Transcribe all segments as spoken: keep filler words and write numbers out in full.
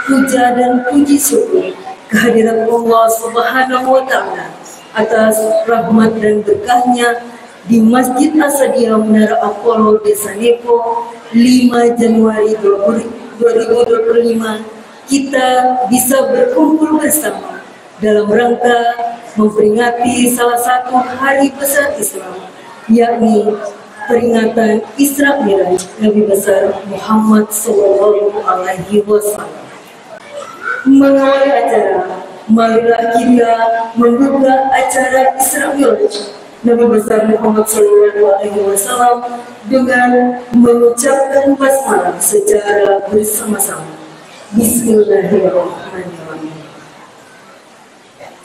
Puja dan puji syukur kehadirat Allah Subhanahu wa Ta'ala atas rahmat dan berkahnya di Masjid Asadia Menara Apollo, Desa Nepo, lima Januari dua ribu dua puluh lima, kita bisa berkumpul bersama dalam rangka memperingati salah satu hari besar Islam, yakni peringatan Isra Mi'raj Nabi besar Muhammad sallallahu alaihi wasallam. Mengawali acara, marilah kita membuka acara Isra Mi'raj Nabi besar Muhammad sallallahu alaihi wasallam dengan mengucapkan basmalah secara bersama-sama. Bismillahirrahmanirrahim.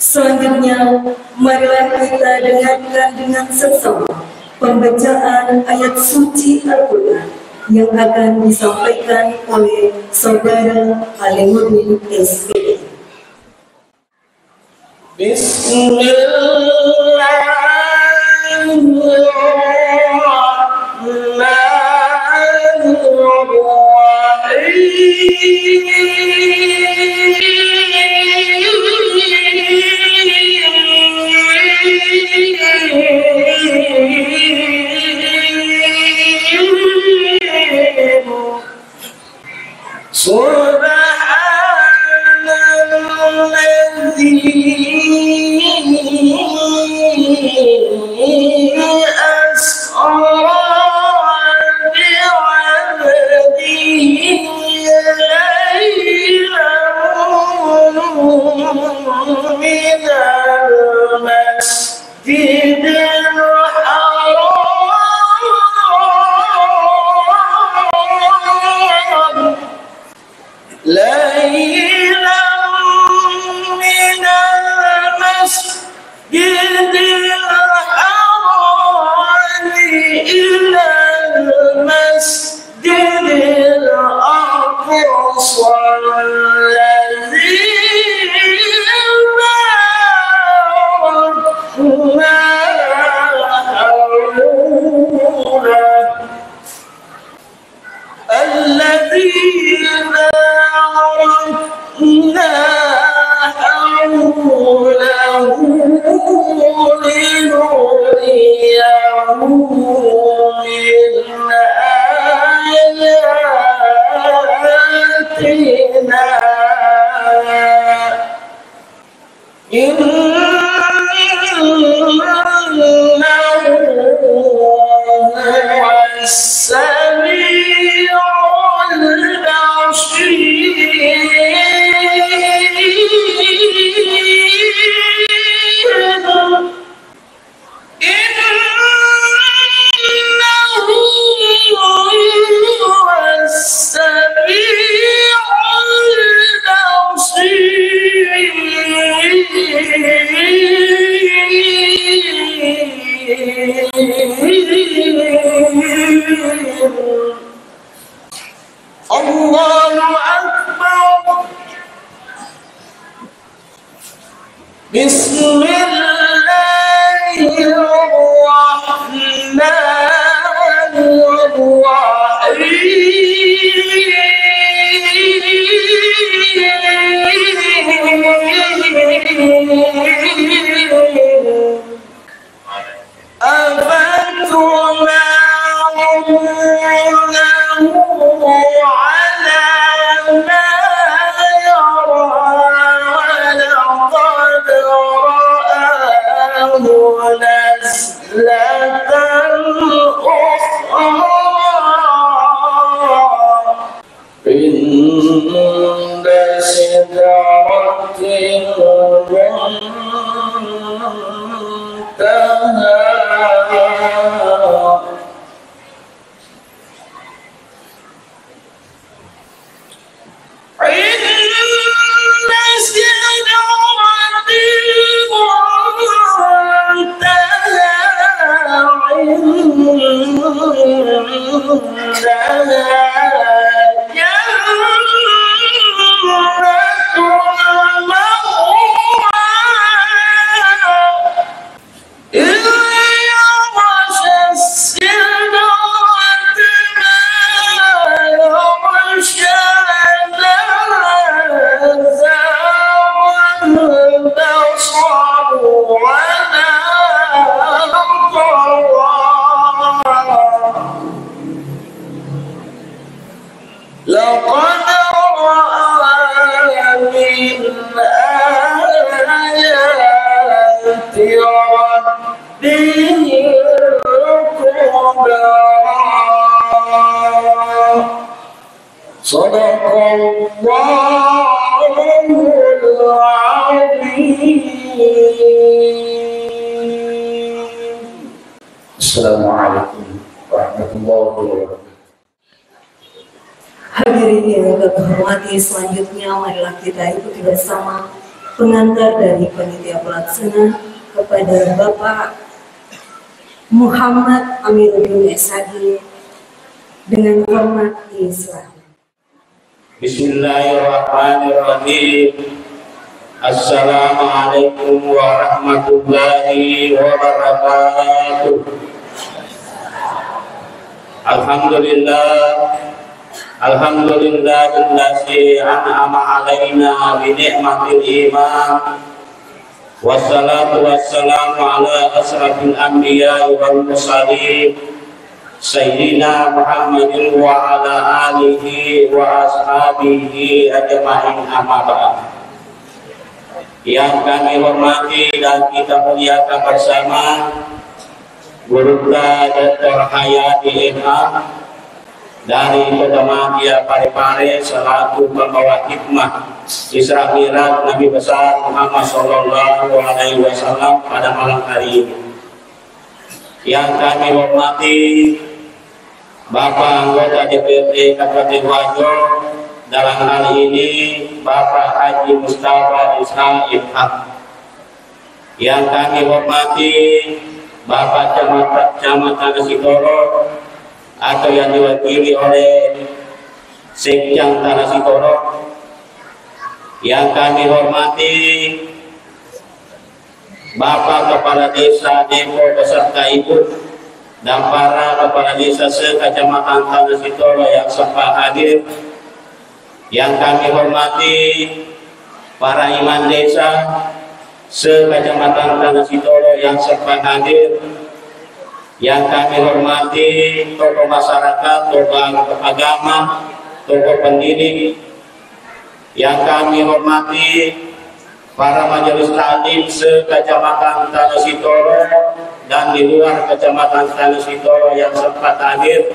Selanjutnya, marilah kita dengarkan dengan seksama pembacaan ayat suci Al-Quran yang akan disampaikan oleh Saudara Alimuddin, S P D. Bismillahirrahmanirrahim. سبحان الذي أسرى بعبده ليلا من المسجد المسجد الحرام ليلا من المسجد الحرام إلى المسجد الأقصى الذي باركنا حوله الذي باركنا حوله لنريه من آياتنا. إنه هو السميع البصير. إنه هو السميع البصير. الله أكبر. بسم الله الرحمن الرحيم. أفتمارونه على ما يرى ولقد رآه نزلة أخرى عند سدرة المنتهى. عند سدرة المنتهى. عندها جنة المأوى. Assalamualaikum warahmatullahi wabarakatuh. Hadirin yang kami hormati, selanjutnya marilah kita ikuti bersama pengantar dari panitia pelaksana kepada Bapak Muhammad Amiruddin S H I dengan hormat Islam. Bismillahirrahmanirrahim. Assalamualaikum warahmatullahi wabarakatuh. Alhamdulillah. Alhamdulillahillazi an'ama alaina bi ni'matil iman. Wassalatu wassalamu ala asrafil anbiya'i wal mursalin, Sayyidina Muhammadin wa ala alihi wa ashabihi ajma'in, amma ba'd. Yang kami hormati dan kita muliakan bersama, Gurutta Doktor Hayati M A dari Kota Madya, Parepare, selaku pembawa hikmah Isra Mi'raj Nabi Besar Muhammad Sallallahu Alaihi Wasallam pada malam hari ini. Yang kami hormati Bapak Anggota D P R D Kabupaten Wajo, dalam hal ini Bapak Haji Mustafa S H M H. Yang kami hormati Bapak Camat, Camat Tanah Sitoro atau yang diwakili oleh Sekjang Tanah Sitoro. Yang kami hormati Bapak Kepala Desa Nepo beserta Ibu dan para Kepala Desa se-Kecamatan Tanah Sitoro yang sempat hadir. Yang kami hormati para imam desa se-Kecamatan Tanah Sitoro yang sempat hadir. Yang kami hormati tokoh masyarakat, tokoh agama, tokoh pendidik. Yang kami hormati para majelis taklim se-Kecamatan Tanah Sitoro dan di luar Kecamatan Tanah Sitoro yang sempat hadir,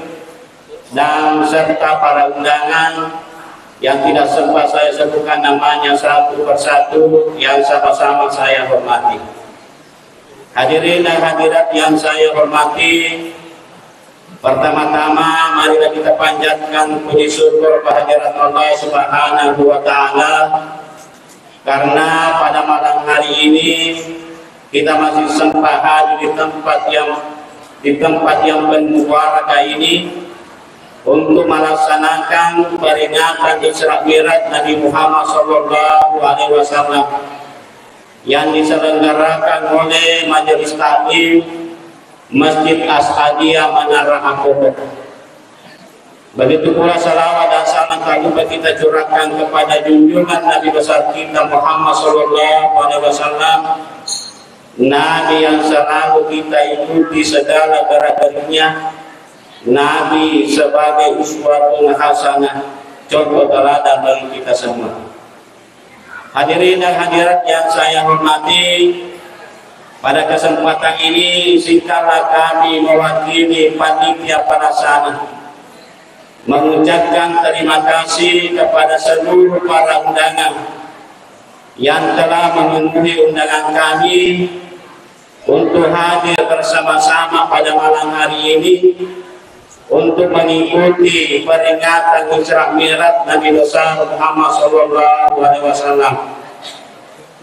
dan serta para undangan yang tidak sempat saya sebutkan namanya satu persatu, yang sama-sama saya hormati. Hadirin dan hadirat yang saya hormati, pertama-tama marilah kita panjatkan puji syukur kehadirat Allah Subhanahu wa Ta'ala, karena pada malam hari ini kita masih sempat hadir di tempat yang, di tempat yang penuh barakah ini untuk melaksanakan peringatan Isra Mi'raj Nabi Muhammad Sallallahu Alaihi Wasallam yang diselenggarakan oleh Majelis Taklim Masjid As'adiyah Menara Apoho. Begitu pula salawat dan salam tak lupa kita curahkan kepada junjungan Nabi besar kita Muhammad Sallallahu Alaihi Wasallam, Nabi yang selalu kita ikuti segala gerak-geriknya, Nabi sebagai uswatun hasanah, contoh teladan bagi kita semua. Hadirin dan hadirat yang saya hormati, pada kesempatan ini izinkanlah kami mewakili panitia pelaksana mengucapkan terima kasih kepada seluruh para undangan yang telah memenuhi undangan kami untuk hadir bersama-sama pada malam hari ini untuk mengikuti peringatan Isra Mi'raj Nabi besar Muhammad Sallallahu Alaihi Wasallam.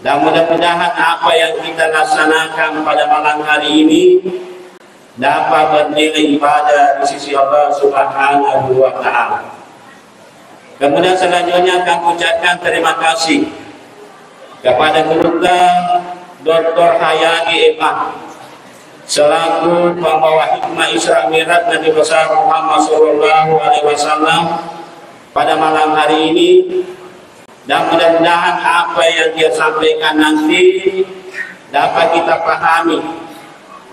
Dan mudah-mudahan apa yang kita laksanakan pada malam hari ini dapat bernilai ibadah di sisi Allah Subhanahu wa Ta'ala. Kemudian selanjutnya kami ucapkan terima kasih kepada Gurutta Doktor Hayati M A selaku pembawa hikmah Isra Mi'raj Nabi besar Muhammad Sallallahu Alaihi Wasallam pada malam hari ini. Dan mudah-mudahan apa yang dia sampaikan nanti dapat kita pahami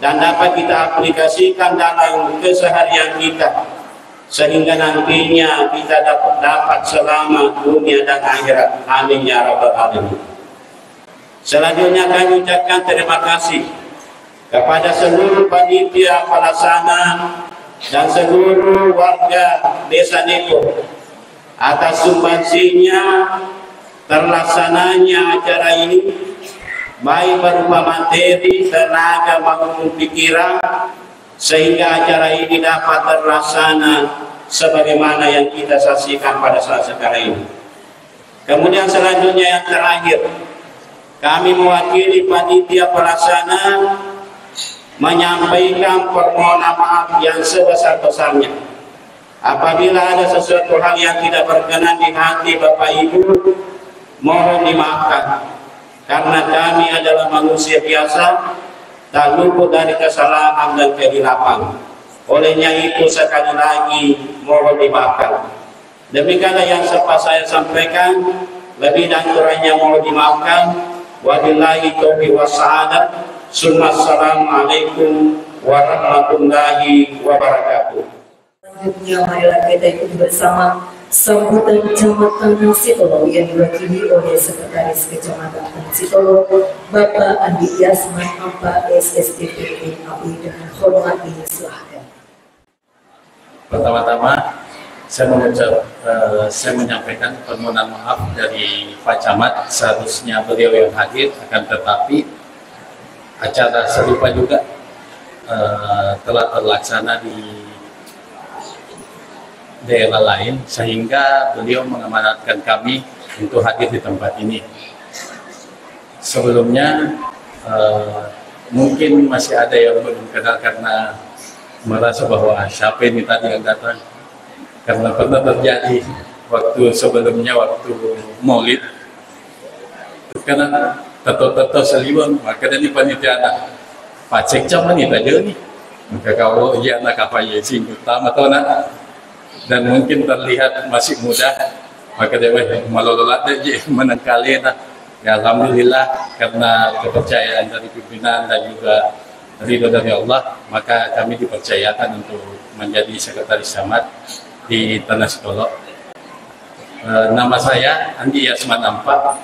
dan dapat kita aplikasikan dalam keseharian kita, sehingga nantinya kita dapat, dapat selamat dunia dan akhirat. Amin ya rabbal alamin. Selanjutnya kami ucapkan terima kasih kepada seluruh panitia pelaksana dan seluruh warga Desa Nepo Atas sumbangsihnya terlaksananya acara ini, baik berupa materi, tenaga, maupun pikiran, sehingga acara ini dapat terlaksana sebagaimana yang kita saksikan pada saat sekarang ini. Kemudian selanjutnya yang terakhir, kami mewakili panitia pelaksana menyampaikan permohonan maaf yang sebesar-besarnya. Apabila ada sesuatu hal yang tidak berkenan di hati Bapak Ibu, mohon dimaafkan. Karena kami adalah manusia biasa, tak luput dari kesalahan dan kehilafan. Olehnya itu, sekali lagi, mohon dimaafkan. Demikianlah yang sempat saya sampaikan. Lebih dan kurangnya mohon dimaafkan. Wabillahi taufiq wassa'adah. Summa assalamualaikum warahmatullahi wabarakatuh. Selanjutnya, marilah kita ikuti bersama sambutan Camat Tanah Sitolo yang diwakili oleh Sekretaris Kecamatan Tanah Sitolo, Bapak Andi Yasman Ampa, S S D P M A U I, dengan hormat disilahkan. Pertama-tama, saya mengucap, eh, saya menyampaikan permohonan maaf dari Pak Camat. Seharusnya beliau yang hadir, akan tetapi acara serupa juga, eh, telah terlaksana di daerah lain, sehingga beliau mengamanatkan kami untuk hadir di tempat ini. Sebelumnya, eh, mungkin masih ada yang belum kenal karena merasa bahwa, "Ah, siapa ini tadi yang datang?" Karena pernah terjadi waktu sebelumnya, waktu Maulid, karena teto-teto saliweng, maka dari panitia, "Nah, pacekcam ini aja nih." Maka kalau iya, nak apa ya sih, utama tau, nak. Dan mungkin terlihat masih muda, maka dia, "Weh, malololat deh, Ji, menengkali, nah." Ya, alhamdulillah, karena kepercayaan dari pimpinan dan juga ridho dari Allah, maka kami dipercayakan untuk menjadi sekretaris camat di Tanah Sitolo. Eh, nama saya Andi Yasman Ampa.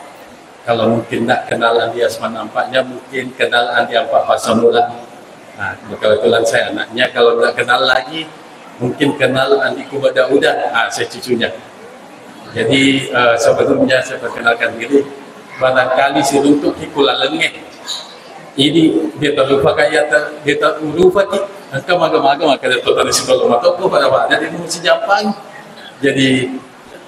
Kalau mungkin tidak kenal Andi Yasman Ampanya, mungkin kenal Andi Ampa Pasamula. Nah, kebetulan saya anaknya. Kalau tidak kenal lagi, mungkin kenal Andi Kuba Dauda. Nah, saya cucunya. Jadi, eh, sebelumnya saya perkenalkan diri. Barangkali siruntuk ki kulalenge. Ini dia terlupa kayak ter, dia terlupa ki. Engka maga-maga maka dia tertanya si kalau matokku pada pada dia mau si Japang. Jadi,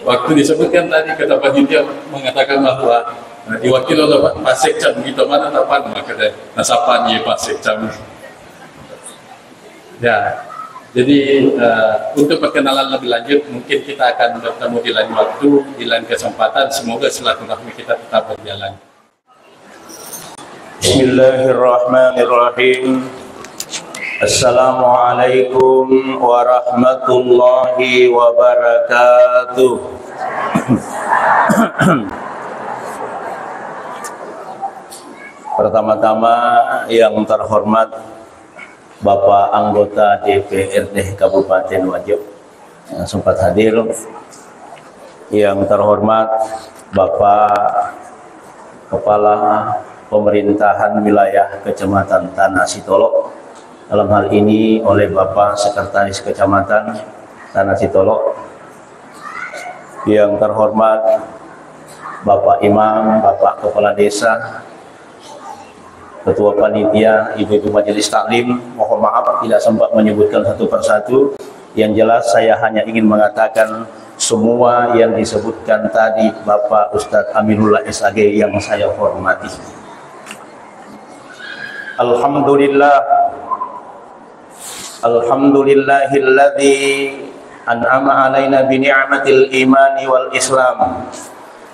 waktu disebutkan tadi, kata panitia mengatakan bahwa, nah, diwakili oleh Pak Sekcam, gitu, mana tapan, maka dia nasapan ya Pak Sekcam. Ya, jadi, eh, untuk perkenalan lebih lanjut, mungkin kita akan bertemu di lain waktu, di lain kesempatan. Semoga silaturahmi kita tetap berjalan. Bismillahirrahmanirrahim. Assalamualaikum warahmatullahi wabarakatuh. Pertama-tama, yang terhormat Bapak Anggota D P R D Kabupaten Wajo yang sempat hadir, yang terhormat Bapak Kepala Pemerintahan Wilayah Kecamatan Tanah Sitolo, dalam hal ini oleh Bapak Sekretaris Kecamatan Tanah Sitolo, yang terhormat Bapak Imam, Bapak Kepala Desa, Ketua Panitia, Ibu-ibu Majelis Taklim, mohon maaf tidak sempat menyebutkan satu persatu. Yang jelas, saya hanya ingin mengatakan semua yang disebutkan tadi Bapak Ustadz Aminullah S A G yang saya hormati. Alhamdulillah. Alhamdulillahilladzi an'ama alaina bi ni'matil imani wal islam.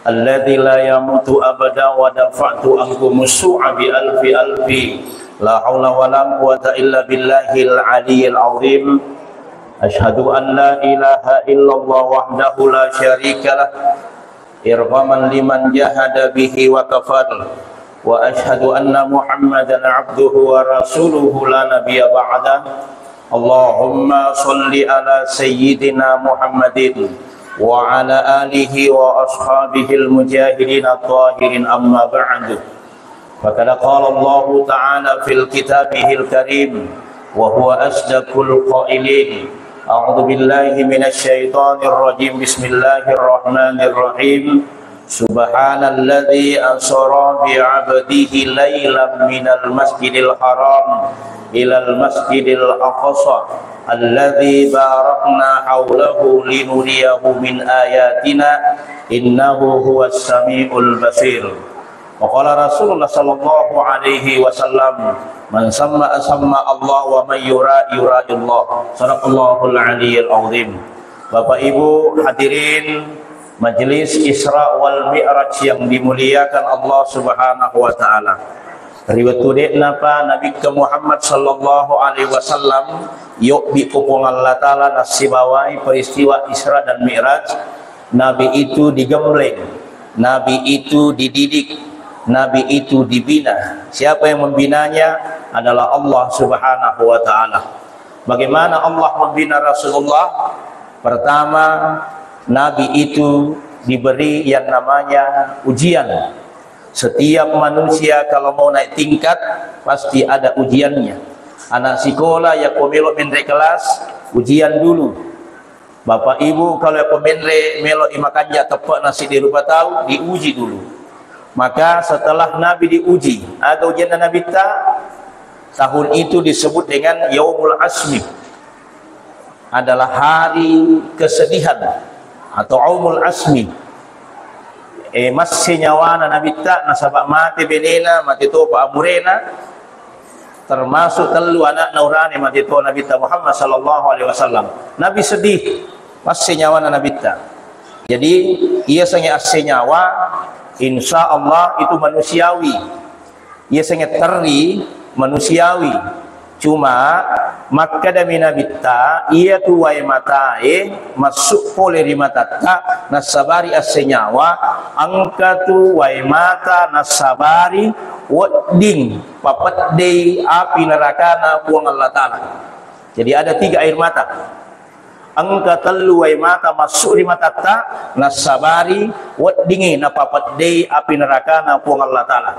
Alladzi la yamutu abada wa dafa'tu ankumus su'a bi alfi alfi. La haula wa la quwata illa billahil aliyyil azim. Asyhadu an la ilaha illallah wahdahu la syarikalah. Irghaman liman jahada bihi wa kafar. Wa asyhadu anna Muhammadan abduhu wa rasuluhu la nabiyya ba'da. Allahumma salli ala sayyidina Muhammadin wa ala alihi wa ashabihil mujahidin at-tahirin, amma ba'du. Faqad qala Allahu ta'ala fil kitabihil karim, wa huwa asdaqul qailin, أعوذ بالله من الشيطان الرجيم. بسم الله الرحمن الرحيم. سبحان الذي أسرى بعبده ليلا من المسجد الحرام إلى المسجد الأقصى الذي باركنا حوله لنريه من آياتنا إنه هو السميع البصير. وقال رسول الله صلى الله عليه وسلم، من سمع سمع الله ومن يراع يراع الله. صدق الله العلي العظيم. Bapak Ibu hadirin Majelis Isra wal Mi'raj yang dimuliakan Allah Subhanahu wa Ta'ala. Ri wettu de'napa Nabikka Muhammad sallallahu alaihi wasallam yobbi ko Puang Allah Ta'ala nassibawai peristiwa Isra dan Mi'raj, Nabi itu digembleng, Nabi itu dididik, Nabi itu dibina. Siapa yang membinanya? Adalah Allah Subhanahu wa Ta'ala. Bagaimana Allah membina Rasulullah? Pertama, Nabi itu diberi yang namanya ujian. Setiap manusia kalau mau naik tingkat, pasti ada ujiannya. Anak sikola ya ko melo menre kelas, ujian dulu. Bapak Ibu, kalau ko menre melo imakanja teppek nasi di rupa tau, diuji dulu. Maka setelah Nabi diuji, ada ujian Nabi ta, tahun itu disebut dengan Yaumul Asmi. Adalah hari kesedihan atau Yaumul Asmi. E, masse nyawana Nabitta nasaba mate benena, mate topa amurena, termasuk tellu anakna urane mate to Nabitta Muhammad sallallahu alaihi wasallam. Nabi sedih, masse nyawana Nabitta. Jadi, iya sange asse nyawa, insya Allah itu manusiawi. Iya sange terri manusiawi. Cuma makkedami Nabitta, iya tu wae matae massu pole ri matatta, nassabari asse nyawa, engka tu wae mata nassabari wedding papeddei api nerakana Puang Allah Ta'ala. Jadi ada tiga air mata. Engka tellu wae mata massu ri matatta, nassabari weddingi napapeddei api nerakana Puang Allah Ta'ala.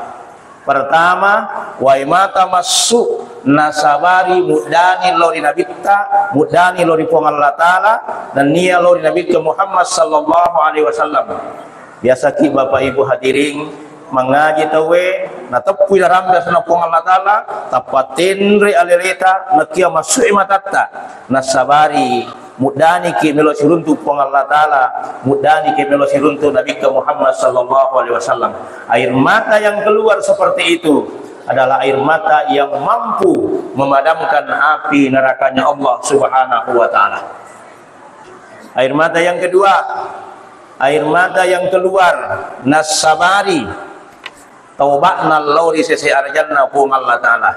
Pertama, wae mata massu nasabari muddani lao ri Nabitta, muddani lao ri Puang Allah Ta'ala, nennia lao ri Nabitta Muhammad sallallahu alaihi wasallam. Biasaki Bapak Ibu hadirin mangaji tauwe, nateppui narampe asenna Puang Allah Ta'ala, tappa tenre aleleta, nakia massu'i matatta, nasabari muddaniki melo siruntu Puang Allah Ta'ala, muddaniki melo siruntu Nabikka Muhammad sallallahu alaihi wasallam. Air mata yang keluar seperti itu adalah air mata yang mampu memadamkan api nerakanya Allah Subhanahu wa Ta'ala. Air mata yang kedua, air mata yang keluar nassabari tauba'na lao ri sese arjanna Puang Allah Ta'ala.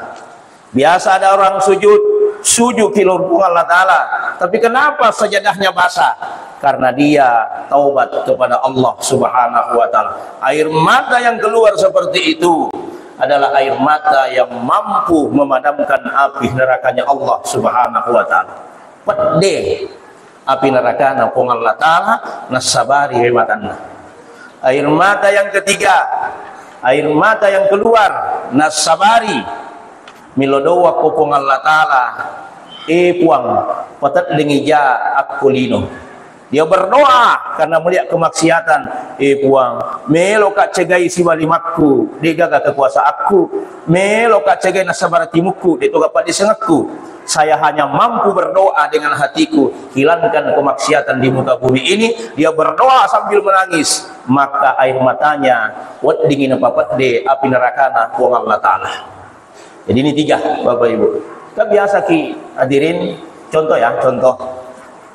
Biasa ada orang sujud, sujud ki lao ri Puang Allah Ta'ala. Tapi kenapa sajadahnya basah? Karena dia taubat kepada Allah Subhanahu wa Ta'ala. Air mata yang keluar seperti itu adalah air mata yang mampu memadamkan api nerakanya Allah Subhanahu wa Ta'ala. Pedde api nerakana Puang Allah Ta'ala, nassabari wae matanna. Air mata yang ketiga, air mata yang keluar, nassabari melo doa ko Puang Allah Ta'ala, "Eh Puang, pateddengi ja akko lino." Dia berdoa karena melihat kemaksiatan. "Eh Puang, meloka cegai siba limakku, de gaga kekuasaakku. Meloka cegai nassabara timukku, de toga paddisengekku. Saya hanya mampu berdoa dengan hatiku, hilangkan kemaksiatan di muka bumi ini." Dia berdoa sambil menangis, maka air matanya weddingi napapedde api nerakana Puang Allah Ta'ala. Jadi ini tiga, Bapak Ibu. Kan biasa ki hadirin, contoh ya, contoh.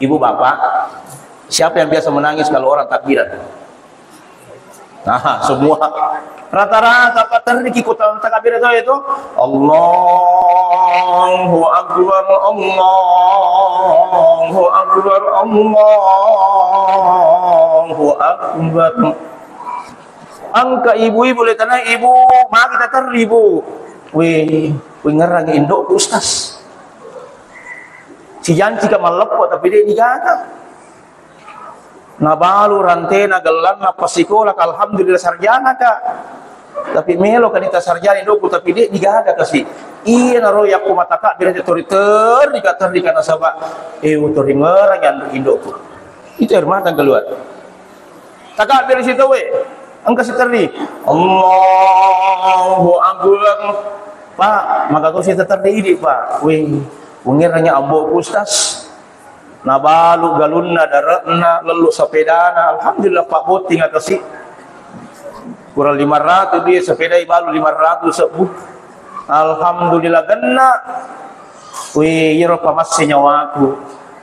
Ibu bapak, siapa yang biasa menangis kalau orang takbiran? Nah, semua rata-rata paterriki kota takbir itu, itu Allahu Akbar, Allahu Akbar, Allahu Akbar. Engka ibu-ibu le tanai ibu, magi taterri, Bu. We, we ngerang indokku, Ustaz. Sijanci ka malleppo tapi de digaga. Nabalu rantena gellanna pasikola, alhamdulillah sarjana ka. Tapi melo ka ni tasarjani indokku, tapi de' digaga kasi. Iyanaro yakko matakabbere' terri-terri ka, terri ka nasaba, eh, utoringerang anre indokku. Itu air mata yang keluar. Takabbere' si tauwe, engka si terri. Allahu Akbar. Pak, maka kau si terri idi, Pak. Weh, ungerangnya ambo'ku, Ustaz. Nabalu galunna, dare'na, lellu sepedana. Alhamdulillah, pabbotting kasi. Kurang lima ratus dia, sepedai balu lima ratus sebbu. Alhamdulillah, genna. Wih, iyaro pamasse nyawaku.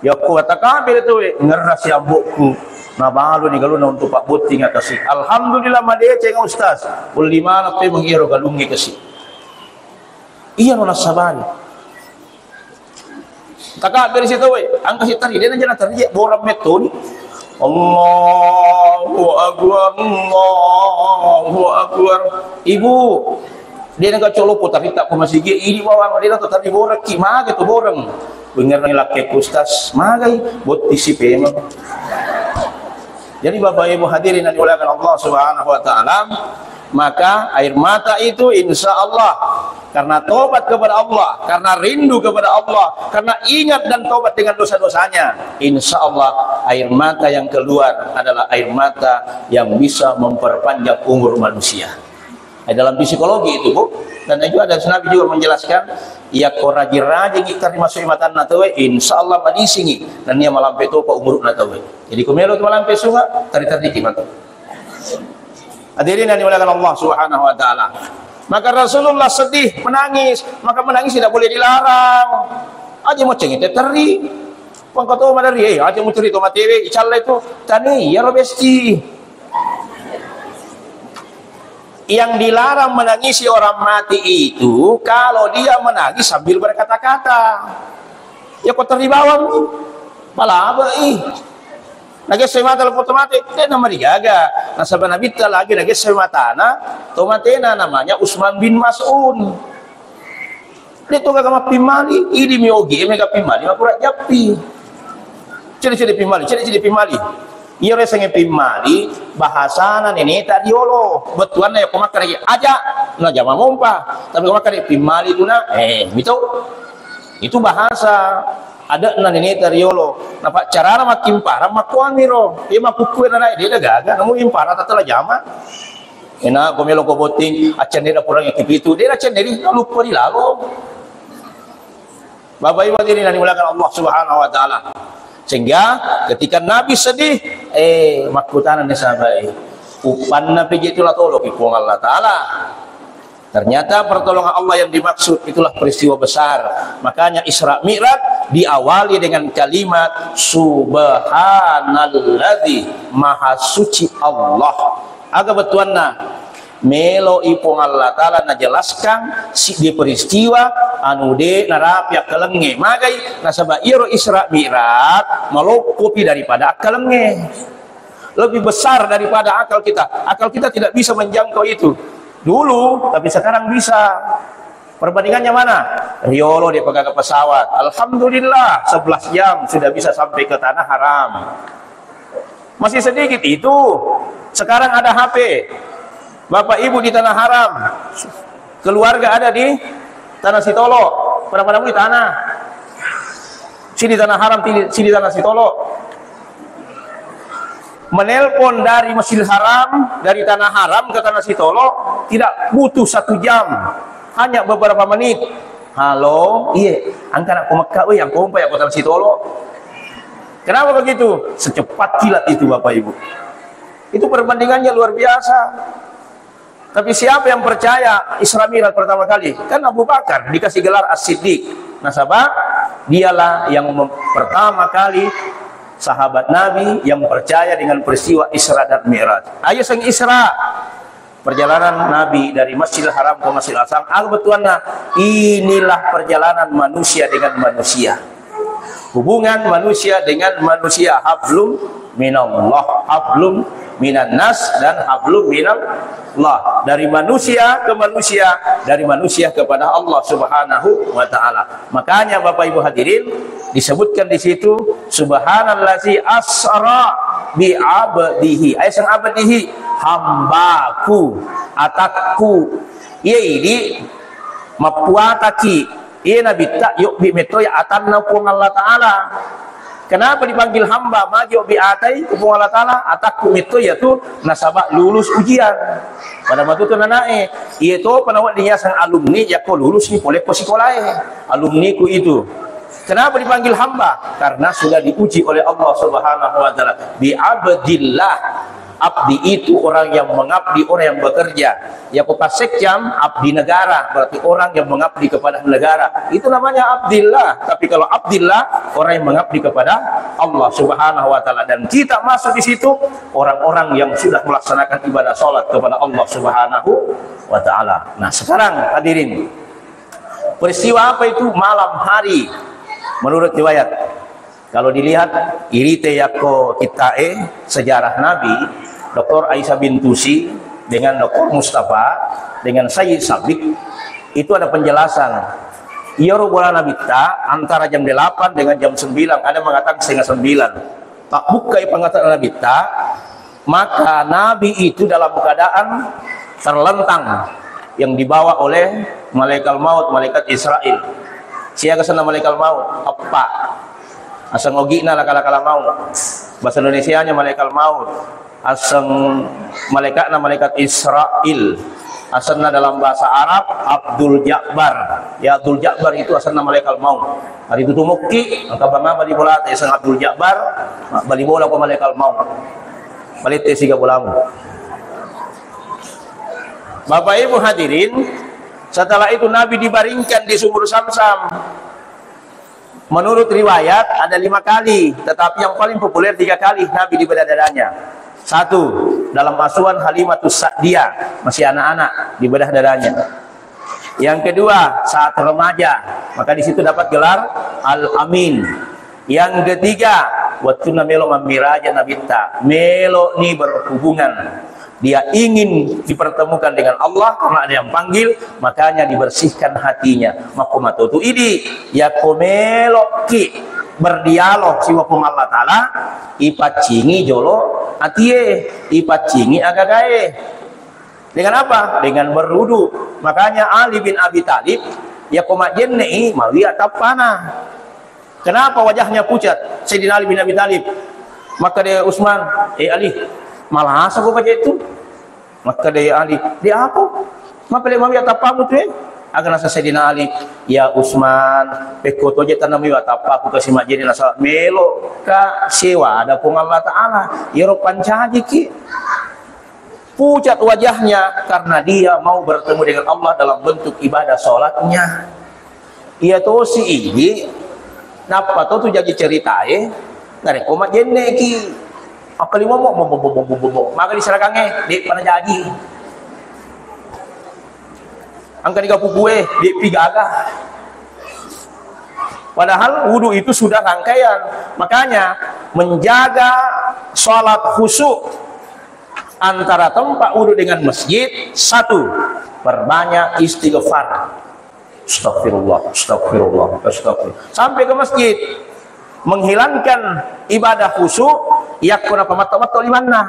Yakko watakabe tu, ngerra si ambo'ku. Nabalu ni galunna untuk pabbotting kasi. Alhamdulillah, madeceng, Ustaz. Ulli maneng memang iyaro galungnge kasi. Iyaro nassabari. Takabbere' si tauwe, engka si terri, de' naja naterri, borang mettoni. Allahu Akbar, Allahu Akbar. Ibu, de' naga colopo, tapi tak ko masigi, ini bawang, de' naga terri borang ki, maga tu borang. Dengar ni laki Ustaz, magai, botti si pemeng. Jadi Bapak Ibu hadirin yang dimuliakan Allah Subhanahu wa Ta'ala, maka air mata itu insya Allah karena tobat kepada Allah, karena rindu kepada Allah, karena ingat dan tobat dengan dosa-dosanya, insya Allah air mata yang keluar adalah air mata yang bisa memperpanjang umur manusia. Eh, dalam psikologi itu, Bu. Dan juga ada Nabi juga menjelaskan, yakko rajin-rajin kita dimasukkan mata tauwe, insya Allah madisingi. Dan ia malampe topa umurna tauwe. Jadi, ko melo tu malampe sunga, tari-tari ki mata. Hadirin yang dimuliakan Allah Subhanahu wa Ta'ala. Maka Rasulullah sedih, menangis. Maka menangis tidak boleh dilarang. Aja mau cengit teri. Pangkato madari, eh, aja mau cerita matewe, icalla itu. Tani, ya Robesti. Yang dilarang menangisi orang mati itu kalau dia menangis sambil berkata-kata. Ya, ko teri bawang, palabai. Nagesse mata lo tomate, de' namarigaga. Nasaba Nabitta lagi nagesse matana tomatena, namanya Usman bin Mas'un. De' tu gaga mappimmali, idi mi ogi mega pimmali, makura jappi. Cede-cede pimmali, cede-cede pimmali. Iya resengnge pimmali, bahasana neneta riolo. Bettuanna yakko makkeda, aja, najama mompa. Tapi ko makkeda pimmali tu na, eh, mito. Itu bahasa adatna neneta riolo. Napa carana makkimparang makkuamiro. Iya makkukkue na nae, de' gaga, namu imparang tatala jama. Ena, ko melo ko botting, accenneri purang yang kipitu, de' accenneri, lupa di lalo. Bapak Ibu hadirin yang dimuliakan Allah Subhanahu wa Ta'ala. Sehingga ketika Nabi sedih, eh, makkutana ni sahabat, uppanna piji tu la tolo ki Puang Allah Ta'ala. Ternyata pertolongan Allah yang dimaksud itulah peristiwa besar. Makanya Isra Mi'raj diawali dengan kalimat Subhanalladzi, Maha Suci Allah. Aga bettuanna? Melo i Puang Allah Ta'ala najelaskan siddi peristiwa anu de' narapi akkalengnge. Magai? Nasaba iyaro Isra Mi'raj maloppopi daripada akkalengnge. Lebih besar daripada akal kita. Akal kita tidak bisa menjangkau itu. Dulu, tapi sekarang bisa. Perbandingannya mana? Riolo de' pagaga pesawat. Alhamdulillah, sebelas jam sudah bisa sampai ke tanah haram. Masih sedikit itu. Sekarang ada H P. Bapak Ibu di tanah haram. Keluarga ada di tanah Sitolo. Pada-pada di tanah. Sini tanah haram, sini, sini tanah Sitolo. Menelpon dari Masjidil Haram, dari Tanah Haram ke Tanah Sitolo, tidak butuh satu jam, hanya beberapa menit. Halo, iye, engka nakko Mekka, weh, yang kompa ya kota Sitolo. Kenapa begitu? Secepat kilat itu, Bapak Ibu. Itu perbandingannya luar biasa. Tapi siapa yang percaya Isra Mi'raj pertama kali? Kan Abu Bakar dikasih gelar As-Siddiq. Nasaba dialah yang mem-, pertama kali sahabat Nabi yang percaya dengan peristiwa Isra dan Mi'raj. Ayo seng Isra, perjalanan Nabi dari Masjidil Haram ke Masjidil Aqsa. Aga bettuanna? Inilah perjalanan manusia dengan manusia. Hubungan manusia dengan manusia, hablum minallah, hablum minannas, dan hablum minallah. Dari manusia ke manusia, dari manusia kepada Allah Subhanahu wa Ta'ala. Makanya, Bapak Ibu hadirin, disebutkan di situ, Subhanallazi asra bi abdihi. Ayat sang abdihi, hambaku. Atakku, iye idi mappuataki, iye nabitta yobbi metto ya atanna Puang Allah Ta'ala. Kenapa dipanggil hamba? Magi yobbi atai ku Puang Allah Ta'ala, atakku metto yatu nasaba lulus ujian. Pada matu tu nanae, iye to panawa dinyasang alumni yakko lulus ni pole ko sikolae. Alumniku itu. Kenapa dipanggil hamba? Karena sudah diuji oleh Allah Subhanahu wa Ta'ala. Bi abdillah. Abdi itu orang yang mengabdi, orang yang bekerja. Ya, ko passekkam abdi negara, berarti orang yang mengabdi kepada negara. Itu namanya abdillah. Tapi kalau abdillah, orang yang mengabdi kepada Allah Subhanahu wa Ta'ala. Dan kita masuk di situ, orang-orang yang sudah melaksanakan ibadah salat kepada Allah Subhanahu wa Ta'ala. Nah, sekarang, hadirin, peristiwa apa itu? Malam hari, menurut riwayat. Kalau dilihat, irite yakko kitta'e sejarah Nabi, Doktor Aisyah Bintusi dengan Doktor Mustafa dengan Sayyid Sabik, itu ada penjelasan. Iyaro bola Nabitta antara jam delapan dengan jam sembilan, ada mengatakan setengah sembilan. Tabbukkai pangata Nabitta, maka Nabi itu dalam keadaan terlentang yang dibawa oleh malaikat maut, malaikat Israel. Siaga senna malaikat maut? Eppa. Aseng ogi'na laka-laka maut. Bahasa Indonesianya malaikat maut. Aseng malaikatna malaikat Israel. Asenna dalam bahasa Arab Abdul Jabbar. Ya, Abdul Jabbar itu asenna malaikat maut. Hari itu tumukki, engka bangaba di bola, aseng Abdul Jabbar, bali bola ko malaikat maut. Balette siga bolamu. Bapak Ibu hadirin, setelah itu Nabi dibaringkan di sumur Samsam. Menurut riwayat ada lima kali, tetapi yang paling populer tiga kali Nabi dibedah dadanya. Satu, dalam asuhan Halimatus Sa'diyah, masih anak-anak, dibedah dadanya. Yang kedua, saat remaja, maka di situ dapat gelar Al-Amin. Yang ketiga, wettunna melo mammiraja Nabitta, melo ni berhubungan. Dia ingin dipertemukan dengan Allah karena ada yang panggil, makanya dibersihkan hatinya. Makko matotu idi, yakko meloki berdialog siwa Puang Allah Ta'ala, ipaccingi jolo atie, ipaccingi agagae. Dengan apa? Dengan berwudu. Makanya Ali bin Abi Thalib, yakko majjenne'i, mawi atappana. Kenapa wajahnya pucat Sayyidina Ali bin Abi Thalib? Makkeda Utsman, "Eh Ali, malasa ko baca itu?" Makkeda Ali, "Di apa? Mapele mawi atappamu tu, eh?" Aga nasa Sayyidina Ali, "Ya Utsman, pekko toje tanami atappaku kasi majjene nasaba melo ka sewa ada Puang Allah Ta'ala. Yero pancajiki." Pucat wajahnya karena dia mau bertemu dengan Allah dalam bentuk ibadah sholatnya. Iya tosi idi, nappa to tu jaji ceritae, narekko majjenneki. Akkalimomo, bo, bo, bo, bo, bo, bo, bo. Maga diserakangnge, de'pa najaji. Engka niga pupue, de'pi gaga. Padahal wudu itu sudah rangkaian. Makanya, menjaga sholat khusyuk antara tempat wudu dengan masjid, satu, perbanyak istighfar. Astagfirullah, astagfirullah, astagfirullah. Sampai ke masjid, menghilangkan ibadah khusyuk, yakko na pamatto-matto limanna.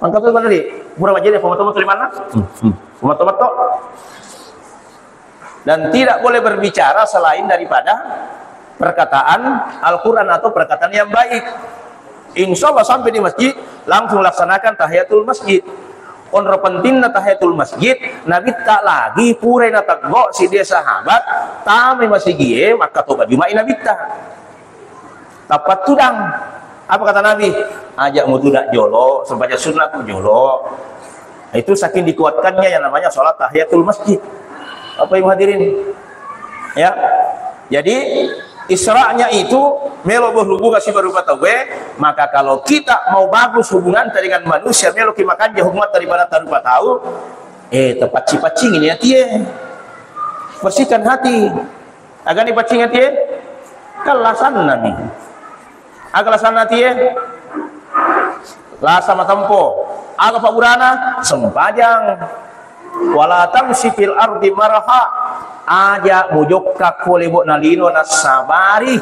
Mangka tu tadi, pura majjene pamatto-matto limanna. Hmm, hmm. Pamatto-matto. Dan tidak boleh berbicara selain daripada perkataan Al-Quran atau perkataan yang baik. Insya Allah sampai di masjid, langsung laksanakan tahiyatul masjid. Onro pentingna tahiyatul masjid, Nabitta lagi pura nateggo siddi sahabat, tamai masigie, makkatoba Juma'i Nabitta. Tappa tudang. Apa kata Nabi? Aja mutuda jolo, sebaca sunnah tu jolo. Itu saking dikuatkannya yang namanya sholat tahiyatul masjid. Apa yang hadirin? Ya. Jadi, Isra'nya itu melo berhubungan si berupa tauwe, maka kalau kita mau bagus hubungan dengan manusia, melo ki makanja hubungan daripada tarupa tahu, eh, terpacci-paccing ini hati, eh. Bersihkan hati. Agani paccing atie? Kallasanna mi. Aga lasanna atie? Lasa matempo. Aga pabburana? Sempajang. Wala tamsi fil ardi maraha. Aja mujokka ko lebo'na lino nasabari.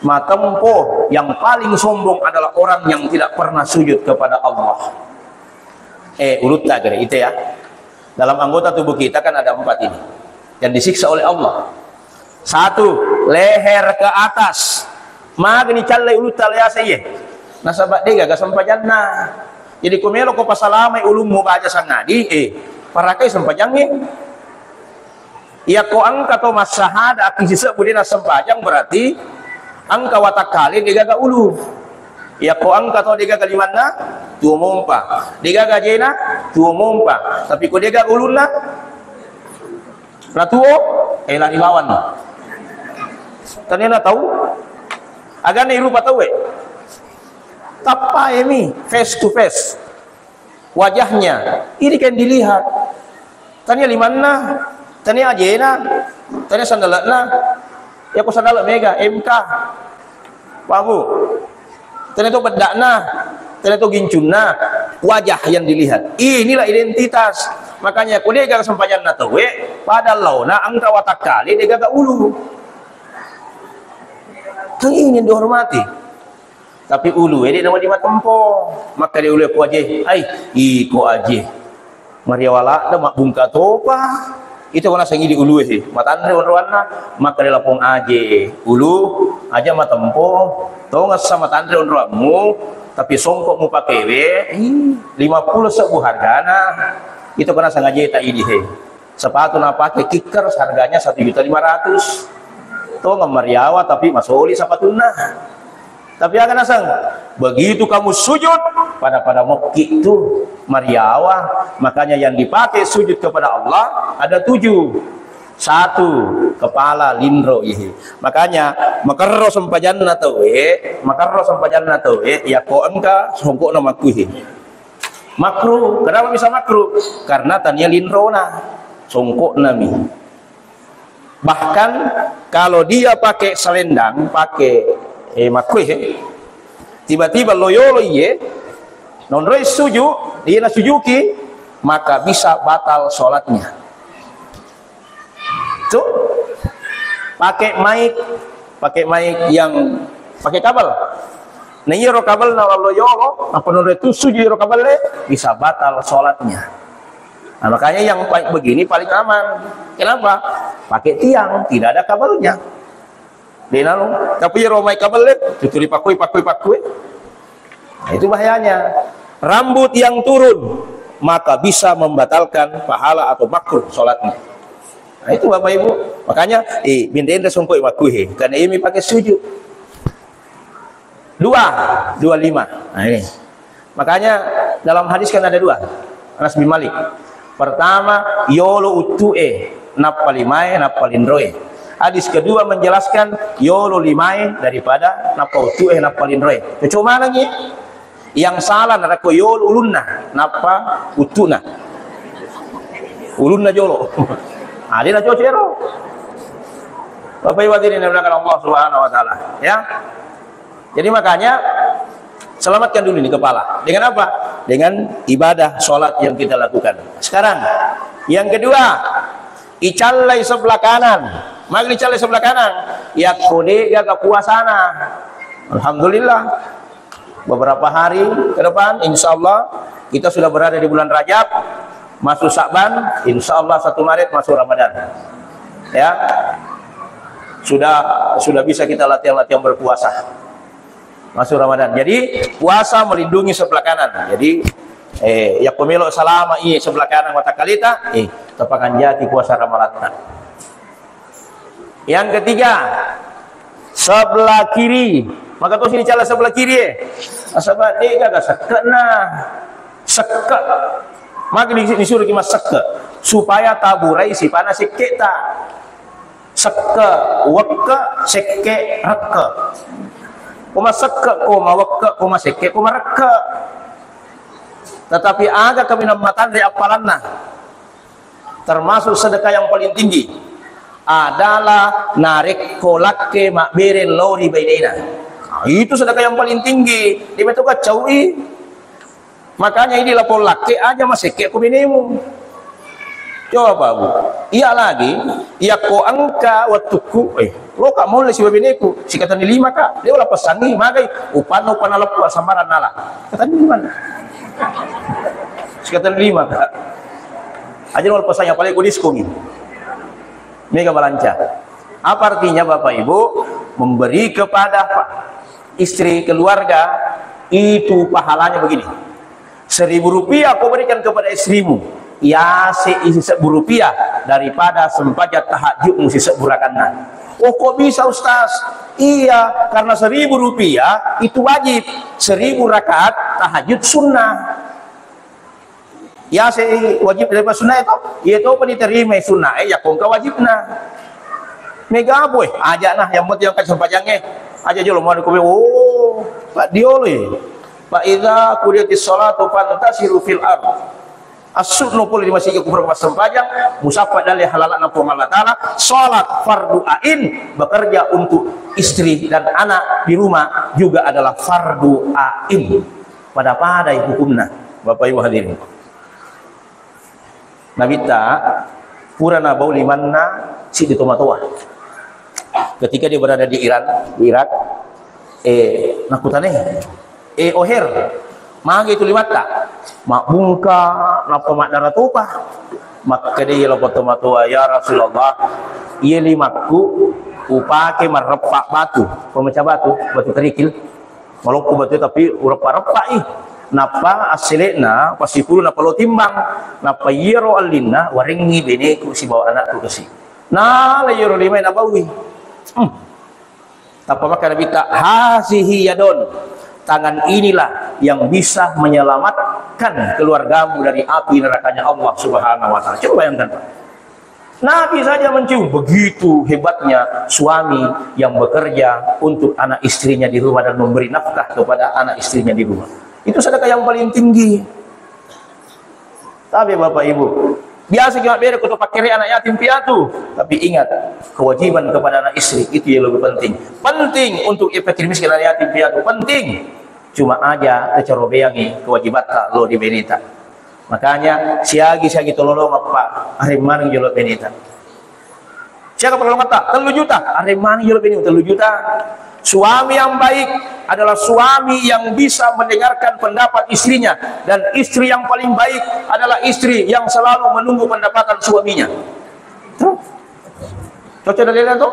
Matempo yang paling sombong adalah orang yang tidak pernah sujud kepada Allah. Eh, ulutta gere ite ya. Dalam anggota tubuh kita kan ada empat ini yang disiksa oleh Allah. Satu, leher ke atas. Magani callai ulutta lease iye. Nasaba de gaga sempajanna. Jadi ko melo ko pasalamai ulummu baja sangadi, eh, parakai sempajangnge. Iyako engka to massahada akkisisebbu de nassempajang, berarti engka watakkale de gaga ulu. Iyako engka to de gaga limanna, tuo mompa. De gaga ajena, tuo mompa. Tapi ko de gaga ulunna, natuo, eh, lari bawang. Tania na tau, agana irupa tau, eh. Tappa emi face to face. Wajahnya, ini kan dilihat. Tania limanna, tania ajena, tania sandale'na. Iyako sandale' mega, M K. Paham, Bu? Tania to beddakna, tania to gincunna, wajah yang dilihat. Inilah identitas. Makanya, ko de gaga sempajanna tauwe, pada laona engka watakkale de gaga ulu. Kan ini yang dihormati. Tapi ulu, ede nama dimatempo. Maka de ulu ko aje, ai, iko aje. Mariawa ladde mabbungka topa. Itu ko naseng idi ulue he. Matanre onroanna, maka de lapong aje. Ulu, aja matempo. Tongessa matanre onroammu, tapi songkok mupakewe, ih, lima puluh sebbu hargana. Itu ko naseng ajeta idi he. Sepatu napake Kickers harganya satu juta lima ratus. Tongeng mariawa tapi masoli sapatunna. Tapi aga naseng, begitu kamu sujud, pada-pada mokki tu mariawa. Makanya yang dipakai sujud kepada Allah ada tujuh. Satu, kepala linro ihe. Makanya makerro sempajanna tauwe, makerro sempajanna tauwe, yako engka songkokna makkuihe. Makruh. Kenapa bisa makruh? Karena tania linrona, songkokna mi. Bahkan kalau dia pakai selendang, pakai, eh, makkuihe, tiba-tiba loyolo iye, nonroi suju, dia nasujuki, maka bisa batal sholatnya. Tuh, pakai mic, pakai mic yang pakai kabel. Nah, iyaro kabel na loyolo, apa nonroi tu suju iyaro kabel le, bisa batal sholatnya. Nah, makanya yang paling begini paling aman. Kenapa? Pakai tiang, tidak ada kabelnya. Denalo, tapi iyaro mai kabel le, tuturi pakui, pakui, pakui. Nah, itu bahayanya. Rambut yang turun, maka bisa membatalkan pahala atau makruh sholatnya. Nah, itu Bapak Ibu. Makanya, eh, benda-benda songkok makruh, eh. Karena ini pakai sujud. Dua, dua lima. Nah, ini. Makanya dalam hadis kan ada dua. Anas bin Malik. Pertama, yolo utu'e, nappa limae, nappa linroe. Hadis kedua menjelaskan yolo limae daripada nappa utu'e, nappa linroe. Cocok mana nih? Yang salah narekko yolo ulunna, nappa utu'na. Ulunna jolo. Adina cocok ero. Bapak Ibu hadirin yang dimuliakan Allah Subhanahu wa taala, ya. Jadi makanya selamatkan dulu ini kepala. Dengan apa? Dengan ibadah sholat yang kita lakukan. Sekarang yang kedua, icallai sebelah kanan. Magi icallai sebelah kanan? Ya kode gaga puasana. Alhamdulillah. Beberapa hari ke depan, insya Allah kita sudah berada di bulan Rajab, masuk Sa'ban, insya Allah satu Maret masuk Ramadan. Ya, sudah sudah bisa kita latihan-latihan berpuasa. Masuk Ramadan. Jadi puasa melindungi sebelah kanan. Jadi, eh, ya pemilu salama iya sebelah kanan mata kalita, eh, tepakan jati puasa Ramadan. Yang ketiga, sebelah kiri. Maka tosi dicala sebelah kiri, eh. Nasaba de gaga sekke na. Sekke. Maka di, disuruh ki massekke. Supaya taburai sipana sekke ta. Sekke, wekke, sekke, rekke. Ko masekke, ko mawekke, ko masekke, ko marekke. Tetapi aga kaminang matanre appalanna. Termasuk sedekah yang paling tinggi adalah narekko lakke mabbere lao ri bainena. Nah, itu sedekah yang paling tinggi. Dia betul kacaui. Makanya ini lapor lakke aja masekke ko benemu. Coba Pak Bu. Iya lagi, iya ko engka wettukku, eh, lo ka molle sibawa beneku, sikatani lima ka, dia ola pesangi, magai, upanna upanna leppu sambarang nala. Katani lima. Sikatani lima ka. Aja lo pasang, apalagi ko diskon ini. Mega balanca. Apa artinya, Bapak Ibu? Memberi kepada pa-, istri, keluarga, itu pahalanya begini. Seribu rupiah kau berikan kepada istrimu, yase isi sebbu rupiah daripada sempajang tahajudmu si sebbu rakanna. Oh, kok bisa, Ustaz? Iya, karena seribu rupiah itu wajib, seribu rakaat tahajud sunnah. Yase wajib daripada sunnah itu, iya to pa diterima sunnah, eh, ya kongka wajibna. Mega boy, aja nah, yang penting yang sempajangnge. Aja jolo mau dikubur, oh, Pak Diolo. Fa idza qudiyatis sholatu fantashiru fil ard. Assu'nu pole di masigi, kufur pas sempajang, musappa dalle halalana Puang Allah Ta'ala, sholat fardu ain, bekerja untuk istri dan anak di rumah juga adalah fardu ain. Pada-padai hukumna, Bapak Ibu hadirin. Nabitta pura nabau limanna siddi tomatoa. Ketika dia berada di Iran, di Irak, eh, nakkutane, eh, Oher, magi tu limatta? Mabbungka, nappa maddara topa. Makkeda iya lao tomatoa, "Ya Rasulullah, iya limakku upake marreppa batu, pemecah batu, batu kerikil." Maloppo batu tapi ureppa-reppai. Nappa assele'na passipuluna palo timbang. Nappa iyaro allinna warengngi beneku sibawa anakku kasi. Nala iyaro limae nabaui. Hmm. Tappa makkeda Nabitta, "Hazihi yadon, tangan inilah yang bisa menyelamatkan keluargamu dari api nerakanya Allah Subhanahu wa Ta'ala." Coba bayangkan, Pak. Nabi saja mencium, begitu hebatnya suami yang bekerja untuk anak istrinya di rumah dan memberi nafkah kepada anak istrinya di rumah. Itu sedekah yang paling tinggi. Tapi Bapak Ibu, biasa kita beda kutu pakkere anak yatim piatu. Tapi ingat, kewajiban kepada anak istri itu yang lebih penting. Penting untuk fakir miskin, anak yatim piatu, penting. Cuma aja tacarobeangi kewajibatta lao di beneta. Makanya siagi-siagi tololongeng, Pak, areng maneng jolo beneta. Siaga perlu mata? Tellu juta. Areng maneng jolo bini tellu juta. Suami yang baik adalah suami yang bisa mendengarkan pendapat istrinya, dan istri yang paling baik adalah istri yang selalu menunggu pendapatan suaminya. Tuh. Cocok dari itu?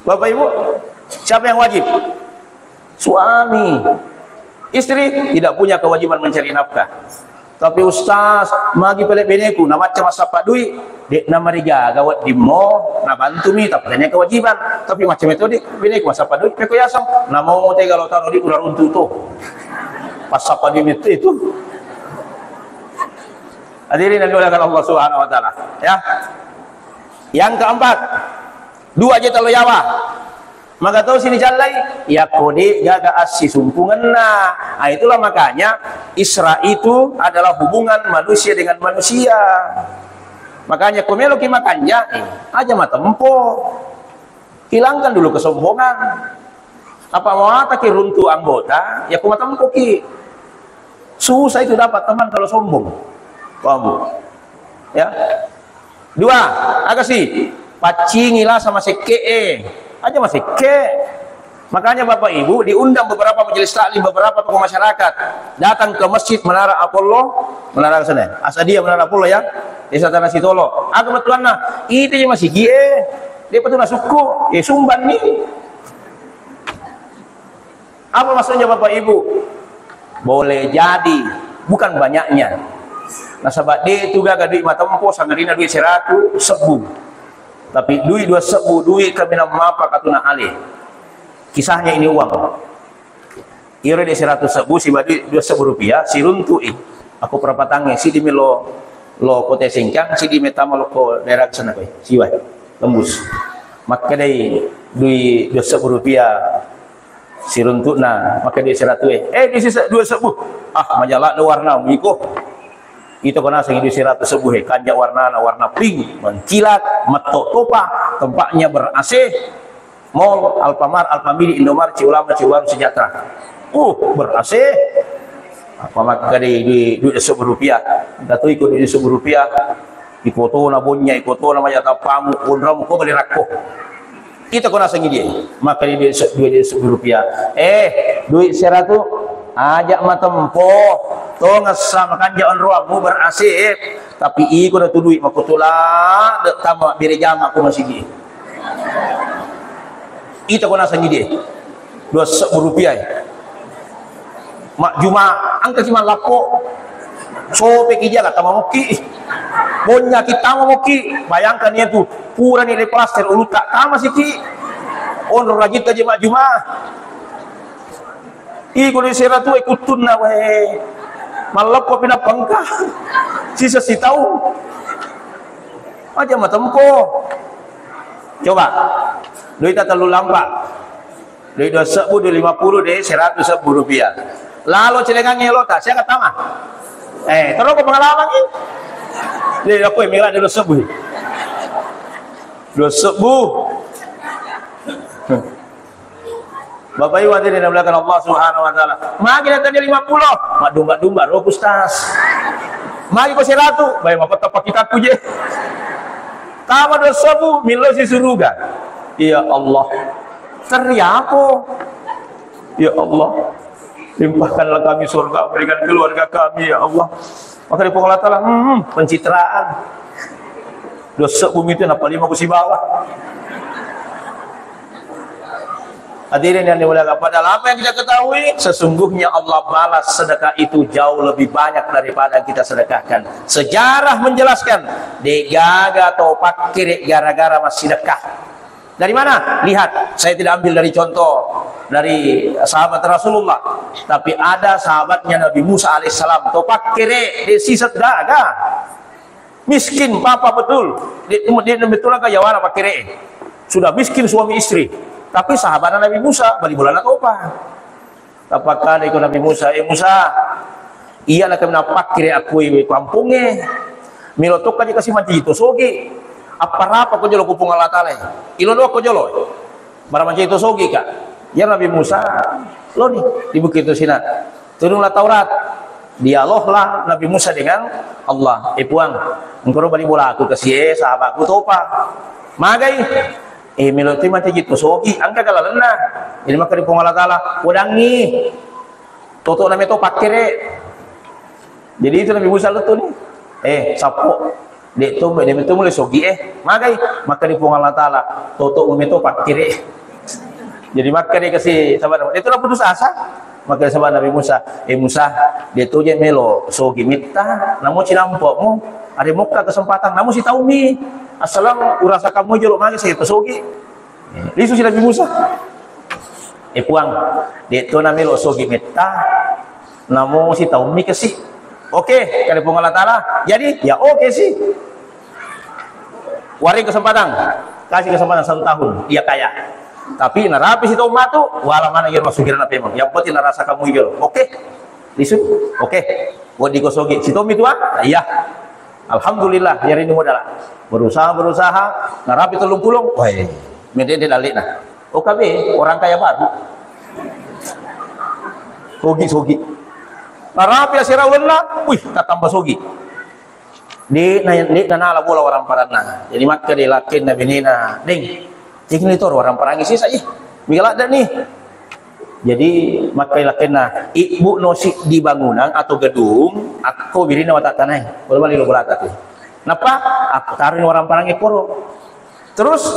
Bapak Ibu, siapa yang wajib? Suami. Istri tidak punya kewajiban mencari nafkah. Tapi, "Ustaz, magi pale beneku, namacca massappa dui." De'na marigaga weddingmo nabantumi, tapi tania kewajiban. Tapi macca metodi beneku massappa dui, peko yaseng, namo tega lo taro di pura runtu to. Passappa dui metto itu. Hadirin yang dimuliakan Allah Subhanahu wa Ta'ala, ya. Yang keempat, dua juta lo yawa. Maka tau sini callai, yakko de gaga assisumpungenna. Ah, itulah makanya Isra itu adalah hubungan manusia dengan manusia. Makanya ko meloki makanja, eh, aja matempo. Hilangkan dulu kesombongan. Apa mawataki runtu anggota, yakko matempoki. Susah itu dapat teman kalau sombong. Paham, Bu? Ya. Dua, aga si? Paccingi lasa masekke e. Aja masekke. Makanya Bapak Ibu diundang beberapa majelis taklim, beberapa tokoh masyarakat datang ke Masjid Menara Apollo, Menara sana. Asadia Menara Apollo ya. Desa Tanah Sitolo. Aga bettuanna? Itu je masigi e. Dia betul sukku. Eh, sumban ni. Apa maksudnya Bapak Ibu? Boleh jadi, bukan banyaknya. Nasaba de tu gaga dui matempo, sangadinna dui seratu sebbu. Tapi dui dua sebbu, dui kaminang mapa katuna ale. Kisahnya ini uang. Iro de seratu sebbu, siba dui dua sebbu rupiah, siruntu'i. Aku perapatangnge, sidi mi lo, lo Kota Sengkang, sidi mi tama lo ko daerah sana koi. Siwa, tembus. Makkedai dui dua sebbu rupiah. Siruntu'na, makkeda seratu e. Eh, di sisa dua sebbu. Ah, majala do warna miko. Itu kona sing di seratu sebbu e. Kanja warnana, warna pink, mengkilat, metto topa, tempatnya ber-A C. Mall, Alfamart, Alfamidi, Indomaret, Ciulama, Ciubaru, Sejahtera. Uh, ber-A C. Apa makkeda di, di, dua sebbu rupiah. Datu iko dua sebbu rupiah. Ikotona bonya, ikotona maja tappamu, onramu ko beli rakko. Kita ko nasengi dia, maka dia duit se-, duit dia seribu rupiah. Eh, duit seratus, Aja' matempo, tongessa makanja' onroammu ber-A C, tapi iko datu dui' makutula, de' tama bere jama ko masigi. Ita ko nasengi die. Dua sebbu rupiah. Majjuma, engka si mallappo. Sope ki jaga tama mokki. Bonya ki tama mokki. Bayangkan iya tu, purani riplaster ulutta tama siki. Onro rajita je majjuma. Iko di sera tu e kuttunna wae. Mallappo pinappa engka. Sisa sitaung. Aja' matempo. Coba. Duita tellu lampa. Doi dua sebbu, doi lima puluh, doi seratus sebbu rupiah. Lalo celengangnge lota, siaga tama? Eh, terus ko pengalaman ini? Doi aku yang merah dua sebbu. Dua sebbu. Bapak Ibu hadirin yang dimuliakan Allah Subhanahu wa taala. Magi datang dia lima puluh, madumba-dumba roh ustaz. Magi ko seratus, baik apa tempat kita je. Tama dua sebbu, milo si suruga. Ya Allah. Teriapo. Ya Allah, limpahkanlah kami surga, berikan keluarga kami, ya Allah. Maka di Allah Ta'ala, hmm, pencitraan. Dua sebbu itu napa lima ku sibawa. Hadirin yang dimuliakan, padahal apa yang kita ketahui, sesungguhnya Allah balas sedekah itu jauh lebih banyak daripada yang kita sedekahkan. Sejarah menjelaskan, degaga to pakkere gara-gara massedekah. Dari mana? Lihat, saya tidak ambil dari contoh dari sahabat Rasulullah, tapi ada sahabatnya Nabi Musa alaihissalam, to pakkere de' siseddaga. Miskin, papa betul. Dia, dia betul kan yawana pakkere. Sudah miskin suami istri. Tapi sahabatnya Nabi Musa, bali bolana topa. Tapakkadai ko Nabi Musa, "Eh Musa, iyana kami napakkiri akkuiwe kampongnge. Melo tokka je kasi mancaji to sogi. Apparapa ko jolo ku Puang Allah Taala. Ilo doa ko jolo. Bara mancaji to sogi ka." Ya Nabi Musa, loni di Bukit Tursina. Turunlah Taurat. Dialoglah Nabi Musa dengan Allah. "Eh Puang, engkoro bali bolaku kasi, eh, sahabatku topa. Magai?" Eh, melo toi mancaji to sogi, engka kalalenna. Jadi makkeda Puang Allah Taala, "Wedangngi. Toto na meto pakkere." Jadi itu Nabi Musa lettu ni. Eh, sappo. De' to, de' meto mulai sogi, eh. Magai? Makkeda Puang Allah Taala, "Toto meto pakkere." Jadi makkeda kasi sahabat, itu putus asa. Makkeda sahabat Nabi Musa, "Eh Musa, de' to je melo sogi metta, namo cinampo'mu, ada mokka kesempatan, namo sitaumi. Assalang urasa kamu jolo mage saya sogi." Lisu si Nabi Musa. "Eh Puang, de' to na melo sogi metta, namo sitaumi kasi." "Oke," kata Puang Allah Taala. Jadi, ya oke si. Waring kesempatan, kasih kesempatan satu tahun, dia kaya. Tapi narapi si tau matu, wala mana iro sugiranna pemang. Yang penting narasa kamu jolo. Oke, lisu. Oke, buat di kosogi. Si Tommy tua, iya. Alhamdulillah, ya ini modal. Berusaha, berusaha, narapi telung pulung, wah, mendede dalina. O K B, orang kaya baru. Sogi, sogi. Narapi asera ulenna, wih, tatamba sogi. De' na, de' na nala bola waramparanna. Jadi makkeda lakkenna benena, "Deng, cekini toro waramparangi sisa, ih. Mega ladde ni." Jadi makkeda lakkenna, "Ibu no siddi bangunan atau gedung, akko birina watatanai. Bola bali lo bolata tu." Napa? Aku taruh waramparangi koro. Terus,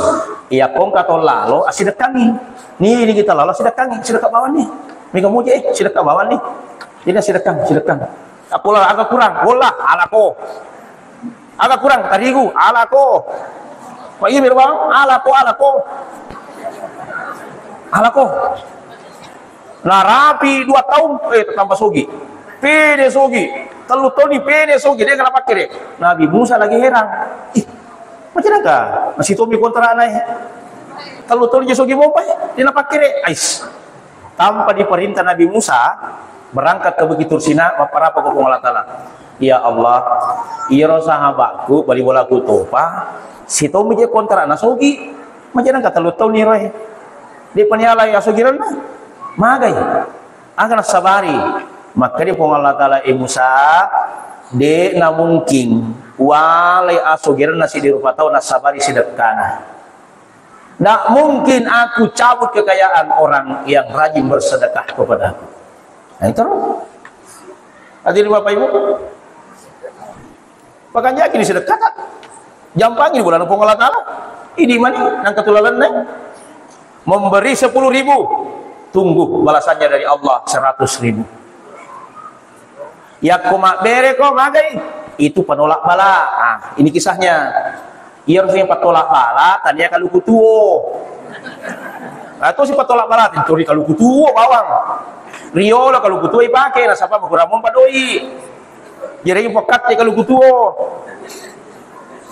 iya kongka to lalo, asidekkangi. Ni, ni kita lalo, asidekkangi. Sidekka bawang ni. Mega muje, eh, sidekka bawang ni. Jadi sidekkang, sidekkang. Aku lalo, agak kurang. Bola, alako. Agak kurang, tarigu, alako. Pak Imir bang, alako, alako. Alako. Narapi dua taung, eh, tambah sogi. Pede sogi. Tellu taung ni pede sogi, de' napakkere. Nabi Musa lagi heran. Ih, macam mana? Masih tommi kontra nai. Tellu taung je sogi mompai, de' napakkere. Ais. Tanpa diperintah Nabi Musa, berangkat ke Bukit Tursina, mapparapa ko Puang Allah Taala. Ya Allah, iyaro sahabatku, bali bolaku topa, sitommi je kontra na sogi. Macam mana tellu taung ni roe. De' panialai asogiranna. Magai. Aga nassabari. Makkeda Puang Allah Taala, "Eh Musa, de' namungkin walai asogiranna siddi rupa tau nassabari sidekkana. Ndak mungkin aku cabut kekayaan orang yang rajin bersedekah kepadaku." Nah, itu. Hadirin Bapak Ibu, pakanjaki ni sedekah ta. Jampangi ni bolana Puang Allah Ta'ala. Idi mani, nang ketulalanna. Memberi sepuluh ribu, tunggu balasannya dari Allah seratus ribu. Yakko mabbere ko magai, itu penolak bala. Ah, ini kisahnya. Iya harusnya patolak bala, tania kaluku tuo. Atau si patolak bala, tenturi kaluku tuo bawang. Riolo kaluku tuo ipake, nasaba makurang mompa doi. Jadi pekkatte kaluku tuo.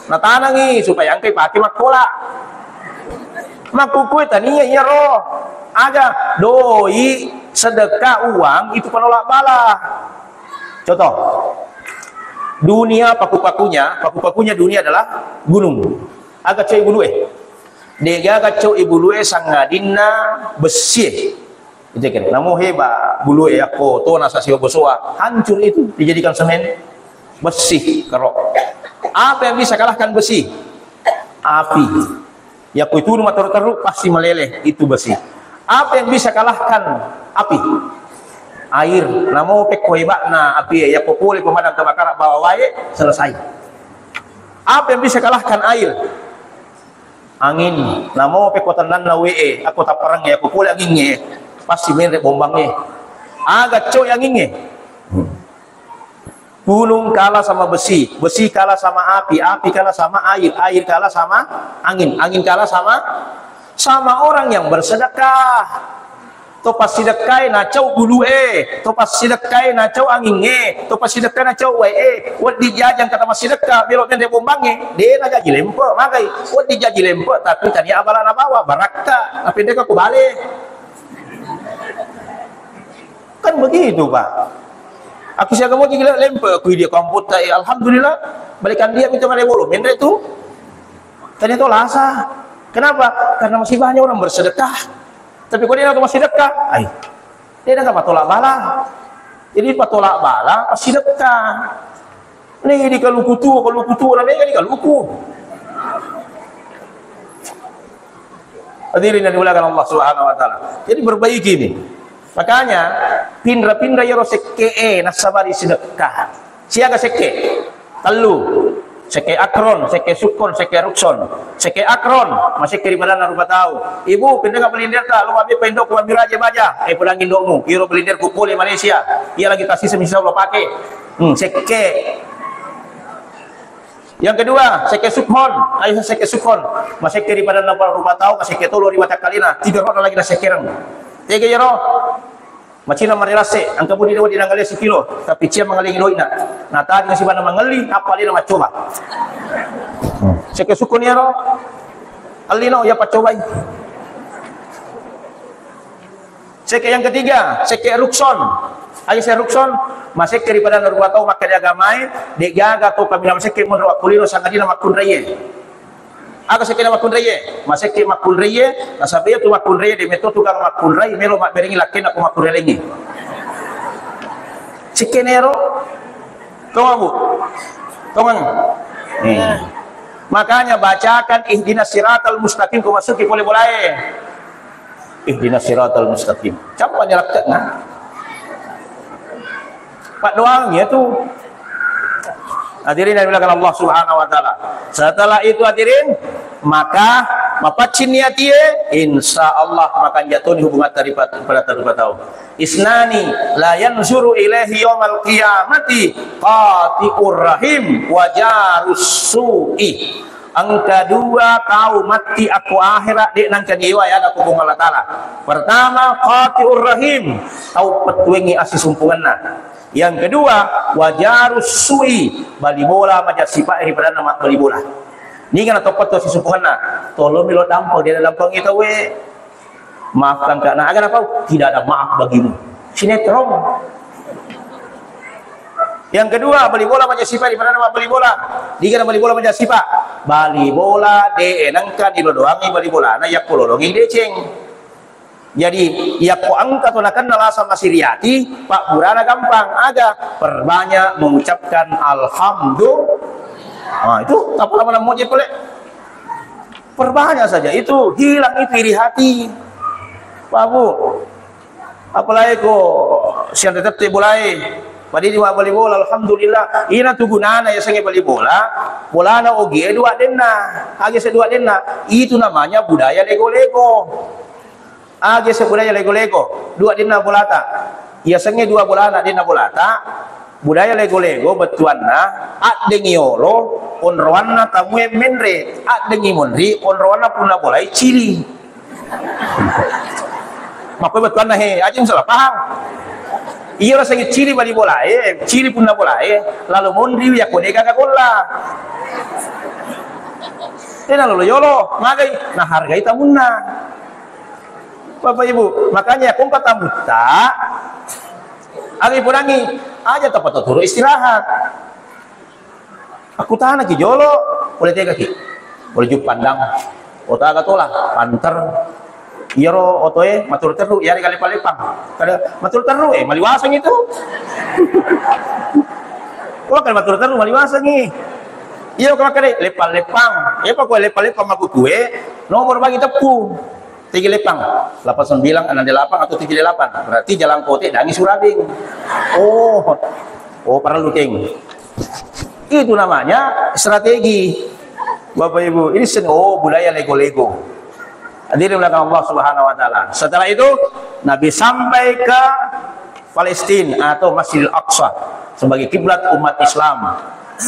Natanangi supaya engka ipake makkola. Makkukue tania iyaro. Aga doi sedekah uang itu penolak bala. Contoh, dunia paku-pakunya, paku-pakunya dunia adalah gunung. Aga coy bulu eh. Degaga coy bulu eh sangadinna bessie. Itu kira. Namo heba bulu eh yakko tona sasiwa bosoa, hancur itu dijadikan semen, besi kero. Apa yang bisa kalahkan besi? Api. Yakko itu teruk-teruk pasti meleleh itu besi. Apa yang bisa kalahkan api? Air. Namo pekko hebana api yakko pole pemadam kebakaran bawa wae selesai. Apa yang bisa kalahkan air? Angin. Namo pekko tennanna we e, akko tapparangnge, akko pole angingnge, pasti menre bombangnge. Aga coy angingnge? Gunung kalah sama besi, besi kalah sama api, api kalah sama air, air kalah sama angin, angin kalah sama, sama orang yang bersedekah. To passidekkae nacau bulu e, to passidekkae nacau anging e, to passidekkae nacau wae e, wedding jajang kata massidekka, melo menre bombang e, de najaji lempe, magai, wedding jaji lempe, tapi tania abala nabawa, barakka, napendeka ku bale. Kan begitu, Pak. Aku siaga moji gila lempe, aku dia kamputta, eh, alhamdulillah, balikan dia minta mare bolo, menre tu. Tania to lasa. Kenapa? Karena masih banyak orang bersedekah. Tapi kok dia nggak masih sedekah? Ai, dia nggak patolak bala. Jadi patolak bala, pasti sedekah. Nih di kaluku tuo, kaluku tuo, namanya di kaluku. Hadirin yang dimuliakan Allah Subhanahu wa Ta'ala. Jadi perbaiki ini. Makanya pinra-pinra yero sekke e nasabari sedekah. Siaga sekke? Tellu. Sekke Akron, sekke Sukon, sekke Rukson. Sekke Akron, masekke ri padanna rupa tau. Ibu, pinreka pelinderta, lo mabe paindokku miraje baja. Eh, pudangi indokmu. Iro pelinderku pole Malaysia. Iya lagi taksi semisa lo pake. Hmm, sekke. Yang kedua, sekke Sukhon. Ayo sekke Sukhon. Masekke ri padanna rupa tau, masekke tolo ri watakkalena. Tiga rona lagi nasekkereng. Tega yero? Macina marilase, engka budi dewa dinangalia sikilo, tapi cia mangalingi doina. Nah, tadi nasibana mangelli, apa alena maccoba. Sekke Sukhon yero, allino ya paccobai. Sekke yang ketiga, sekke Rukson. Ayo sekke Rukson, masekke ri padanna rupa tau makkeda agamae, de gaga to kami masekke monro akkulino sangadina makkunraie. Aga sekkena makkunraie? Masekke makkunraie, nasaba iya tu makkunraie de metto tu kang makkunrai melo mabberengi lakkenna ko makkunrai lengi. Sekkenero, tonga bu, tongang. Eh. Makanya bacakan ihdinas siratal mustaqim ko masuki pole bolae. Ihdinas siratal mustaqim. Campa ni rakkatna. Pak doang ya tu. Hadirin yang dimuliakan Allah Subhanahu wa Ta'ala. Setelah itu hadirin, maka mapaccing niatie, insya Allah maka jatoni hubungan tadi pada terlupa tahu. Isnani la yanzuru ilaihi yaumal qiyamati qati'ur rahim wa jarus su'i. Engka dua tau matti akko ahera de nangka niwai ada ko Puang Allah Ta'ala. Pertama, qati'ur rahim, tau pettuengi assisumpungenna. Yang kedua, wajarus su'i, bali bola maja sipa ri padanna mabbali bola. Niga na toppa to assisumpungenna, tolong milo dampeng, de dampeng itu we. Maafkan kak, nah, agar apa? Tidak ada maaf bagimu. Sinetron. Yang kedua, bali bola maja sipa di mana bali bola. Diga bali bola maja sipa. Bali bola de nengka dilodoangi bali bola. Nah, yakko lolongi deceng. Jadi, yakko engka to nakenna lasa masiriati, pak burana gampang. Aga, perbanyak mengucapkan alhamdulillah. Nah, itu tak apa lama-lama je pole. Perbanyak saja itu, hilang itu iri hati. Pak Bu, apalagi ko Siang tetep te bolae. Padidi mabbali bola, alhamdulillah. Ina tu gunana yasengnge bali bola. Bolana ogie dua denna. Age se dua denna. Itu namanya budaya lego-lego. Age se budaya lego-lego. Dua denna bolata. Yasengnge dua bolana denna bolata. Budaya lego-lego bettuanna addengi yolo onroanna tamue menre, addengi monri onroanna punna bolai cili. Makko bettuanna he, aja salah paham. Iya rasa cili bali bolae, cili punna bolae, lalu monri yakko de gaga golla. Tena lolo yolo, magai, nah hargai tamunna. Bapak Ibu, makanya kompa tamutta, agi pudangi, aja tapato turu istirahat. Aku tanaki jolo, boleh tega ki, boleh juppandang, otaga tola, panter, iyaro otoe matur teru, iyari kale palepang, kada matur teru, eh, maliwaseng itu. Wah, kan matur teru, maliwaseng, eh. Iya, kalau kade lepang-lepang, eh, pokoknya lepang-lepang makutue, nomor bagi teppu. Tigi lepang, delapan sembilan, enam delapan atau tujuh delapan. Berarti jalan kote dangi surabing. Oh, oh, perlu, Keng. Itu namanya strategi. Bapak Ibu, ini sen-, oh, budaya lego-lego. Hadirin belakang Allah Subhanahu wa Ta'ala. Setelah itu, Nabi sampai ke Palestina atau Masjidil Aqsa sebagai kiblat umat Islam.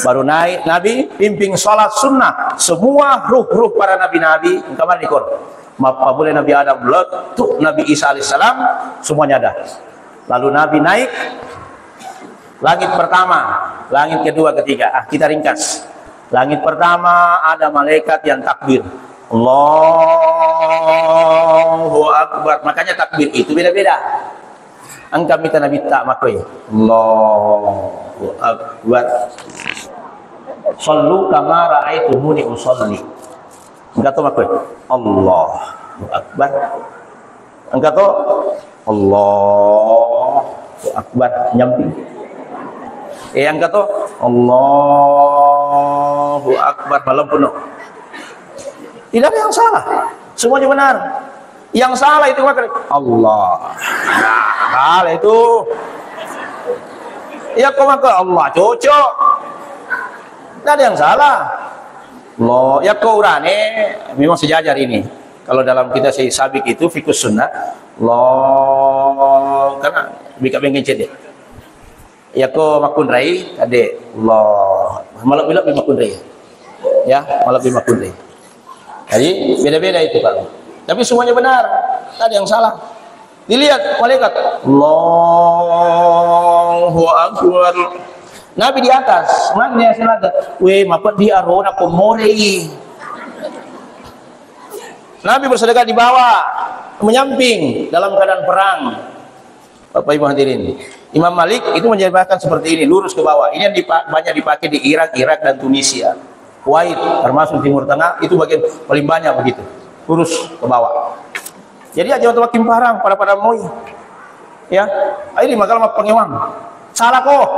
Baru naik Nabi, pimpin sholat sunnah. Semua ruh-ruh para nabi-nabi, engka mani kor. Mappamulai Nabi Adam, lettu Nabi Isa alaihissalam, semuanya ada. Lalu Nabi naik langit pertama, langit kedua, ketiga. Ah, kita ringkas. Langit pertama ada malaikat yang takbir. Allahu Akbar. Makanya takbir itu beda-beda. Engka mita nabitta makkoi, Allahu Akbar. Sallu kama ra'aitumuni usalli. Engka to makkoi, Allahu Akbar. Engka to, Allahu Akbar, nyampi. Eh, engka to, Allahu Akbar, malempuno. Tidak ada yang salah. Semuanya benar. Yang salah itu makkeda, Allah. Nah, salah itu. Ya, kau makkeda Allah cocok. Tidak ada yang salah. Lo, ya, kau urane memang sejajar ini. Kalau dalam kita si sabik itu fikus sunnah, lo, karena bika bengkeng cedek. Iyako makkunrai, ade, Allah. Malebbi-lebbi makkunrai. Ya, malebbi makkunrai. Jadi, beda-beda itu, Pak. Tapi semuanya benar. Tak ada yang salah. Dilihat malaikat. Allahu Akbar. Nabi di atas. Nabi di atas. We, mapeddi arona ko morei. Nabi bersedekah di bawah, menyamping dalam keadaan perang. Bapak Ibu hadirin, Imam Malik itu menjemahkan seperti ini, lurus ke bawah. Ini yang dipa-, banyak dipakai di Irak, Irak dan Tunisia. Kuwait, termasuk Timur Tengah, itu bagian paling banyak begitu. Lurus ke bawah. Jadi aja waktu makin parang, pada-pada moi. Ya, ini makalah pengewang. Salah kok.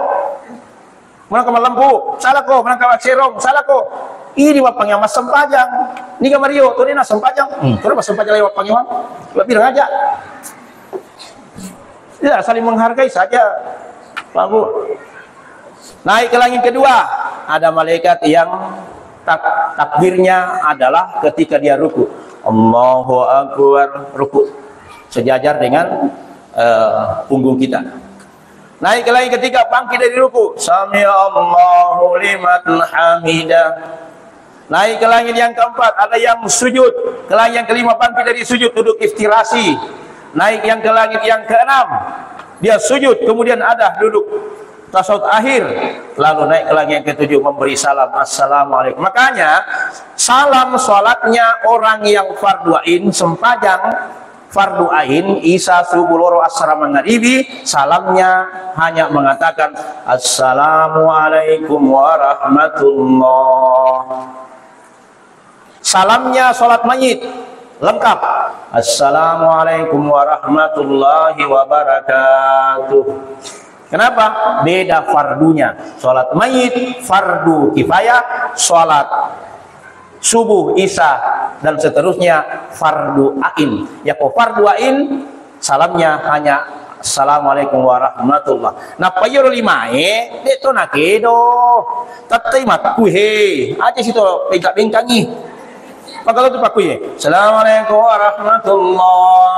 Manakka mallempu, salako, manakka masserong, salako. Idi mappangeng massempajang. Niga mario, tu dena sempajang. Hmm, tu massempajang lewat pangewang. Lebih raja. Ya, saling menghargai saja. Pak Bu. Naik ke langit kedua, ada malaikat yang tak-, takbirnya adalah ketika dia ruku. Allahu Akbar, ruku. Sejajar dengan, eh, punggung kita. Naik ke langit ketiga, bangkit dari ruku. Sami Allahu liman hamidah. Naik ke langit yang keempat, ada yang sujud. Ke langit yang kelima, bangkit dari sujud, duduk iftirasi. Naik yang ke langit yang keenam, dia sujud, kemudian ada duduk tasawuf akhir. Lalu naik ke langit yang ketujuh, memberi salam, "Assalamualaikum." Makanya, salam salatnya orang yang fardu ain, sempajang, fardu ain, Isa, subuh, loro, asar, mangaribi, salamnya hanya mengatakan, "Assalamualaikum warahmatullah." Salamnya salat mayit, lengkap. "Assalamualaikum warahmatullahi wabarakatuh." Kenapa? Beda fardunya. Salat mayit fardu kifayah, salat subuh, isya, dan seterusnya fardu ain. Yako fardu ain, salamnya hanya Assalamualaikum warahmatullah. Nappa iyaro limae, de' to nakedo. Tettai makkuhe. Aja sito bengka-bengkangi. Maka tu pakkuhe. Assalamualaikum warahmatullah.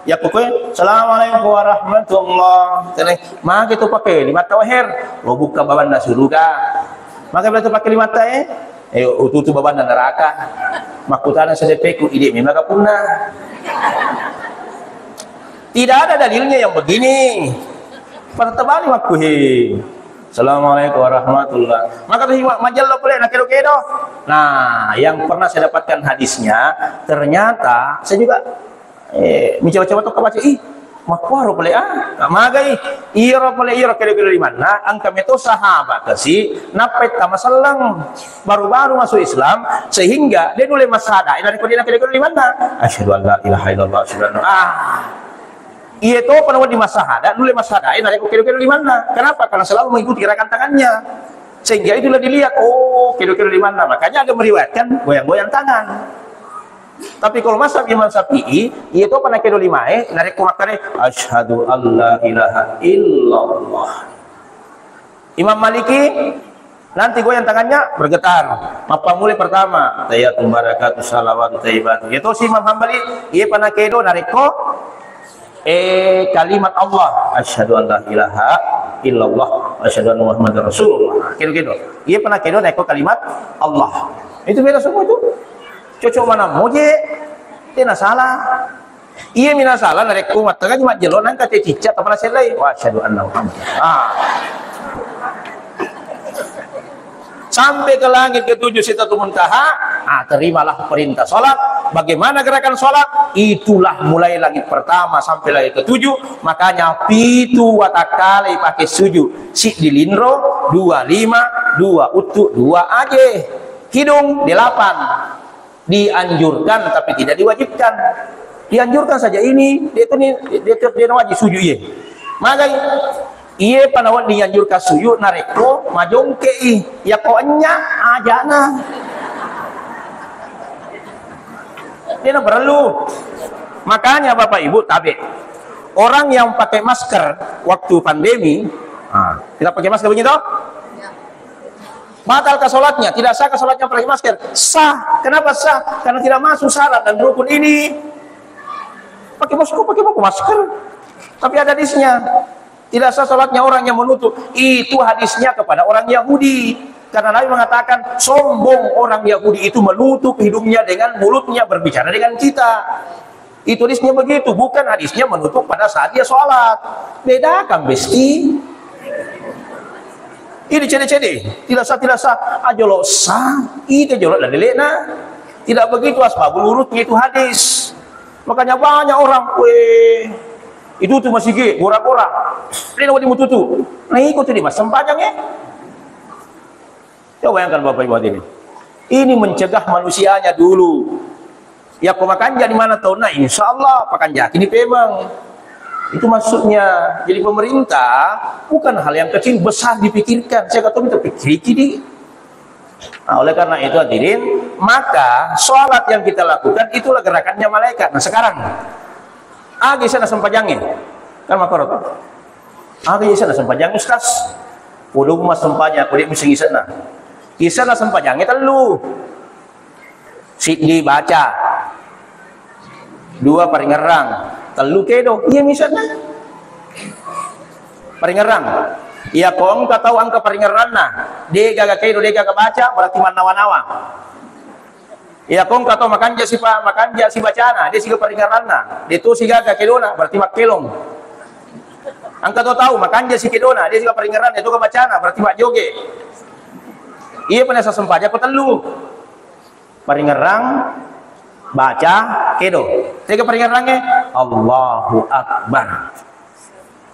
Ya kukue, Assalamualaikum warahmatullah. Tene, mage tu pakai lima tawaher. Lo buka babanna suruga. Mage tu pakai lima tae. Eh, ututu babanna neraka. Makkutana sedepeku, ide memang punna. Tidak ada dalilnya yang begini. Pada terbalik waktu he. Assalamualaikum warahmatullah. Maka tu majella pole na kedo-kedo. Nah, yang pernah saya dapatkan hadisnya, ternyata saya juga, eh, mencoba-coba tuh baca, ih, makkuaro pole ah, magai. Iyaro pole iyaro kedo-kedo limanna, engka meto sahabat kasi, nappai tama selleng. Baru-baru masuk Islam, sehingga dia nulle massada, eh, narekko dia kedo-kedo limanna. Asyhadu an la ilaha illallah, asyhadu anna, ah. Iya to, pada di massada, nulle massada, eh, narekko kedo-kedo limanna. Kenapa? Karena selalu mengikuti gerakan tangannya. Sehingga itulah dilihat, oh, kedo-kedo limanna. Makanya ada meriwayatkan goyang-goyang tangan. Tapi kalau mazhab Imam Syafi'i, iya to pada kedo limae, narekko makkare, asyhadu an la ilaha illallah. Imam Maliki, nanti goyang tangannya, bergetar. Mappammulai pertama, tahiyatu barakatu salawatu thayyibatu. Iya tosi Imam Hambali, iya panakedo narekko, eh, kalimat Allah, asyhadu an la ilaha illallah, asyhadu anna Muhammadar Rasulullah. Kedo-kedo. Iya panakedo narekko kalimat Allah. Itu beda semua itu. Cocok mana moje, tena salah. Iya mina salah narekko mattengnga majjelo nangka te cicca kepala sellai. Wa asyhadu anna Muhammad. Ah. Sampai ke langit ketujuh Sidratul Muntaha, ah, terimalah perintah sholat. Bagaimana gerakan sholat? Itulah mulai langit pertama sampai langit ketujuh. Makanya pitu watakkalai pakai sujud. Siddi linro, dua lima, dua uttu, dua aje. Hidung delapan. Dianjurkan tapi tidak diwajibkan. Dianjurkan saja ini, dia tu ni, dia tu, dia wajib sujud iye. Magai iye panawan dianjurkan sujud narekko majongkei, ya ko enya ajana. Dia na perlu. Makanya Bapak Ibu tabe. Orang yang pakai masker waktu pandemi, ah, tidak pakai masker begitu? Batalkah sholatnya? Tidak sahkah sholatnya pakai masker? Sah. Kenapa sah? Karena tidak masuk syarat dan rukun ini. Pakai masker, pakai masker. Tapi ada hadisnya. Tidak sah sholatnya orang yang menutup. Itu hadisnya kepada orang Yahudi. Karena Nabi mengatakan, sombong orang Yahudi itu menutup hidungnya dengan mulutnya berbicara dengan kita. Itu hadisnya begitu, bukan hadisnya menutup pada saat dia sholat. Bedakan, besti. Ini cede-cede, tidak sah, tidak sah. Ajolo sah, itu jolo dan lelena. Tidak begitu asbabul wurudnya itu hadis. Makanya banyak orang, weh, itu tu masih ge, gora-gora. Lena wadi mututu. Nah, ikut tu di mas sempajang ya. Coba bayangkan Bapak Ibu hadirin. Ini mencegah manusianya dulu. Ya, ko makanja di mana taunna, insya Allah pakanjaki ni pemeng. Itu maksudnya. Jadi pemerintah bukan hal yang kecil, besar dipikirkan. Saya kata minta pikir di. Nah, oleh karena itu hadirin, maka sholat yang kita lakukan itulah gerakannya malaikat. Nah, sekarang, agi sana sempajangnya. Kan makoro. Agi sana sempajang, Ustaz. Kudu mas sempajang, kudu musim sana. Isana sempajangnya telu. Siddi baca, dua paringerrang, tellu kedo. Iya misalnya. Paringerrang. Iya ko engka tau engka paringerranna, de gaga kedo, de gaga baca, berarti mannawa-nawa. Iya ko engka tau makanja sipa-, makanja sibacana, de siga paringerranna, de to sigaga kedona, berarti makkelong. Engka to tau makanja si kedona, de siga paringerranna, de to ga bacana, berarti majjoge. Iya pernah sasempajang ko tellu. Paringerrang, baca, kedo. Tega paringerrangnge? Allahu Akbar.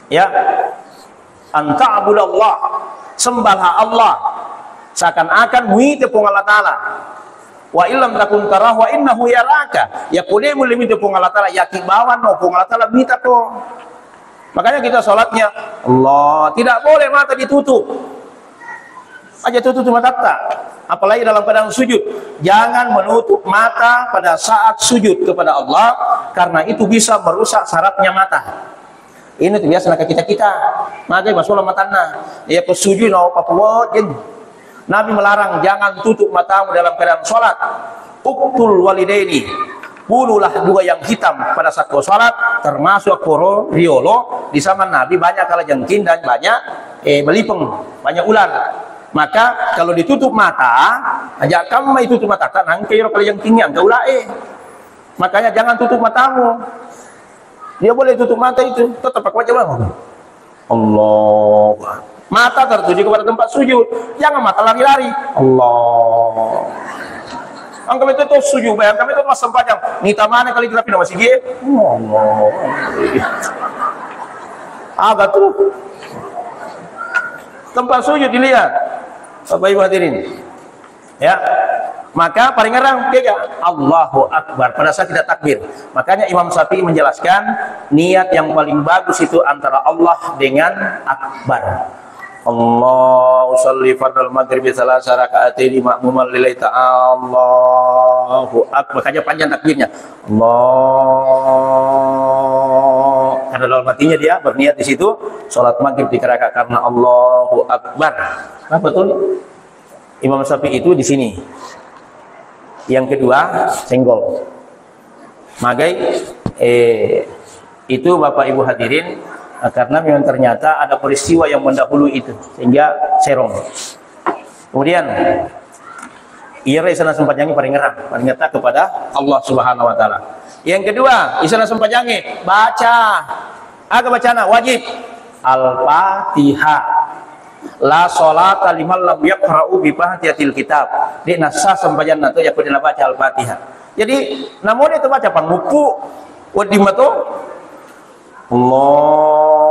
Ya. Anta'budallah. Sembahlah Allah. Seakan-akan muite Puang Allah Ta'ala. Wa illam takun tarahu wa innahu yaraka. Ya kode mulle mite Puang Allah Ta'ala, yaki bawanno Puang Allah Ta'ala mita ko. Makanya kita sholatnya, Allah, tidak boleh mata ditutup. Aja tutup matatta. Apalagi dalam keadaan sujud. Jangan menutup mata pada saat sujud kepada Allah, karena itu bisa merusak sarafnya mata. Ini tu biasa naka kita-kita. Magai masola matanna. Iya ko sujud na papuwa jeng. Nabi melarang, "Jangan tutup matamu dalam keadaan sholat. Uqtul walidaini." Bunuhlah dua yang hitam pada saat kau sholat, termasuk koro riolo. Di zaman Nabi banyak kalajengking dan banyak, eh, belipeng, banyak ular. Maka kalau ditutup mata, aja kamu mai tutup mata, tak nangke ro kalajengking yang kau ulae. Makanya jangan tutup matamu. Dia boleh tutup mata itu, tetap pakai wajah bangun. Allah. Mata tertuju kepada tempat sujud. Jangan mata lari-lari. Allah. Angka itu tuh sujud, bayangkan itu pas sempajang. Nita mana kali terapi nama sigi? Allah. Agak tuh. Tempat sujud dilihat. Bapak Ibu hadirin. Ya. Maka paringerang kega Allahu Akbar pada saat kita takbir. Makanya Imam Syafi'i menjelaskan niat yang paling bagus itu antara Allah dengan Akbar. Allahu salli fardal maghribi salasa rakaatin ma'muman lillahi ta'ala. Allahu Akbar. Makanya panjang takbirnya. Allah. Karena dalam hatinya dia berniat di situ, sholat maghrib tiga rakaat karena Allahu Akbar. Apa tuh? Imam Syafi'i itu di sini. Yang kedua, senggol. Magai, eh, itu Bapak Ibu hadirin, eh, karena memang ternyata ada peristiwa yang mendahului itu, sehingga serong. Kemudian, iya rai sana sempajangi paringerang, paringetta kepada Allah Subhanahu wa Ta'ala. Yang kedua, isana sempajangi, baca. Aga bacana wajib. Al-Fatihah. La sholata liman lam yaqra'u bi Fatihatil Kitab. De'na sah sempajanna to yakko de'na baca Al-Fatihah. Jadi, namone to baca pangukku, wedding mato. Allahu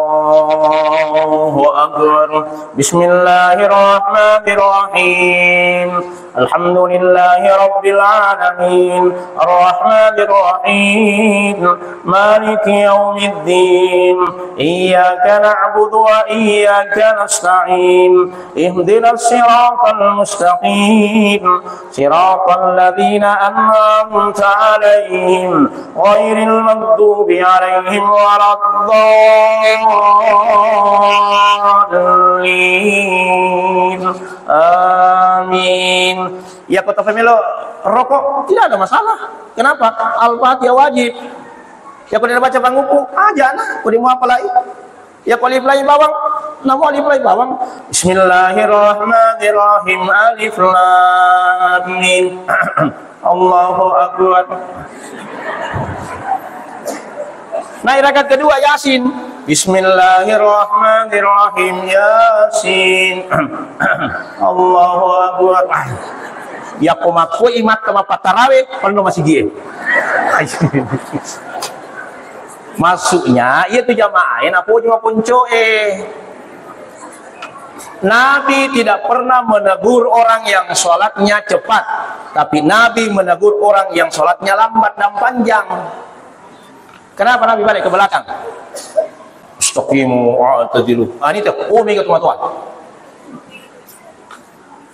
Akbar. Bismillahirrahmanirrahim. Alhamdulillahi Rabbil Alamin. Ar-Rahmanir Rahim. Maliki Yaumiddin. Iyyaka na'budu wa iyyaka nasta'in. Ihdinas siratal mustaqim. Siratal ladzina an'amta 'alaihim ghairil maghdubi 'alaihim waladdallin. Amin. Ya, kota pemelo rokok tidak ada masalah. Kenapa? Al-Fatihah wajib. Ya, kalau dia baca panguku, aja nah, kalau dia mau apa lagi? Ya, kalau alif lam bawang, namo alif lam bawang. Bismillahirrahmanirrahim. Alif lam mim. Allahu Akbar. Nah, rakaat kedua Yasin. Bismillahirrahmanirrahim. Yasin. Allahu Akbar. Ya, komakko imat sama patarawe, penuh masih gie. Maksudnya, iya tu jamaah, eh, napoji maponcoe. Nabi tidak pernah menegur orang yang sholatnya cepat, tapi Nabi menegur orang yang sholatnya lambat dan panjang. Kenapa Nabi balik ke belakang? Istaqimu wa'tadilu. Ah, ini tuh, oh, mega tua-tua.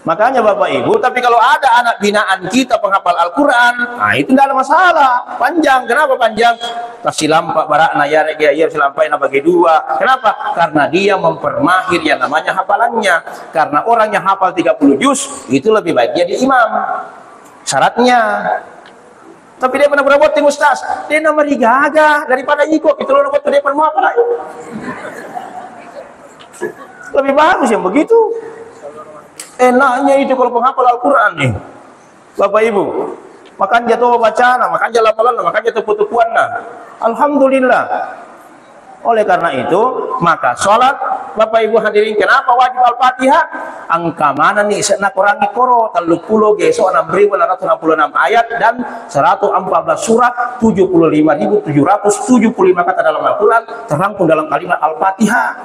Makanya Bapak Ibu, tapi kalau ada anak binaan kita penghafal Al-Quran, nah itu tidak ada masalah. Panjang, kenapa panjang? Kasih lampak barakna, ya, ya, ya, silampai na bagi dua. Kenapa? Karena dia mempermahir yang namanya hafalannya. Karena orang yang hafal tiga puluh juz, itu lebih baik jadi imam. Syaratnya. Tapi dia pernah berbuat dengan ustaz, dia nama rigaga daripada iko, kita lo buat dia pernah apa lagi? Lebih bagus yang begitu. Enaknya itu kalau penghafal Al-Quran nih, Bapak Ibu. Makanya jatuh bacana, makanya lama-lama, makanya tepu-tepuanna. Alhamdulillah. Oleh karena itu, maka sholat, Bapak Ibu hadirin, kenapa wajib Al-Fatihah? Engka manenni se'na Quran koro, tellu pulo geso enam ribu enam ratus enam puluh enam ayat dan seratus empat belas surah, tujuh puluh lima ribu tujuh ratus tujuh puluh lima kata dalam Al-Quran terangkum dalam kalimat Al-Fatihah.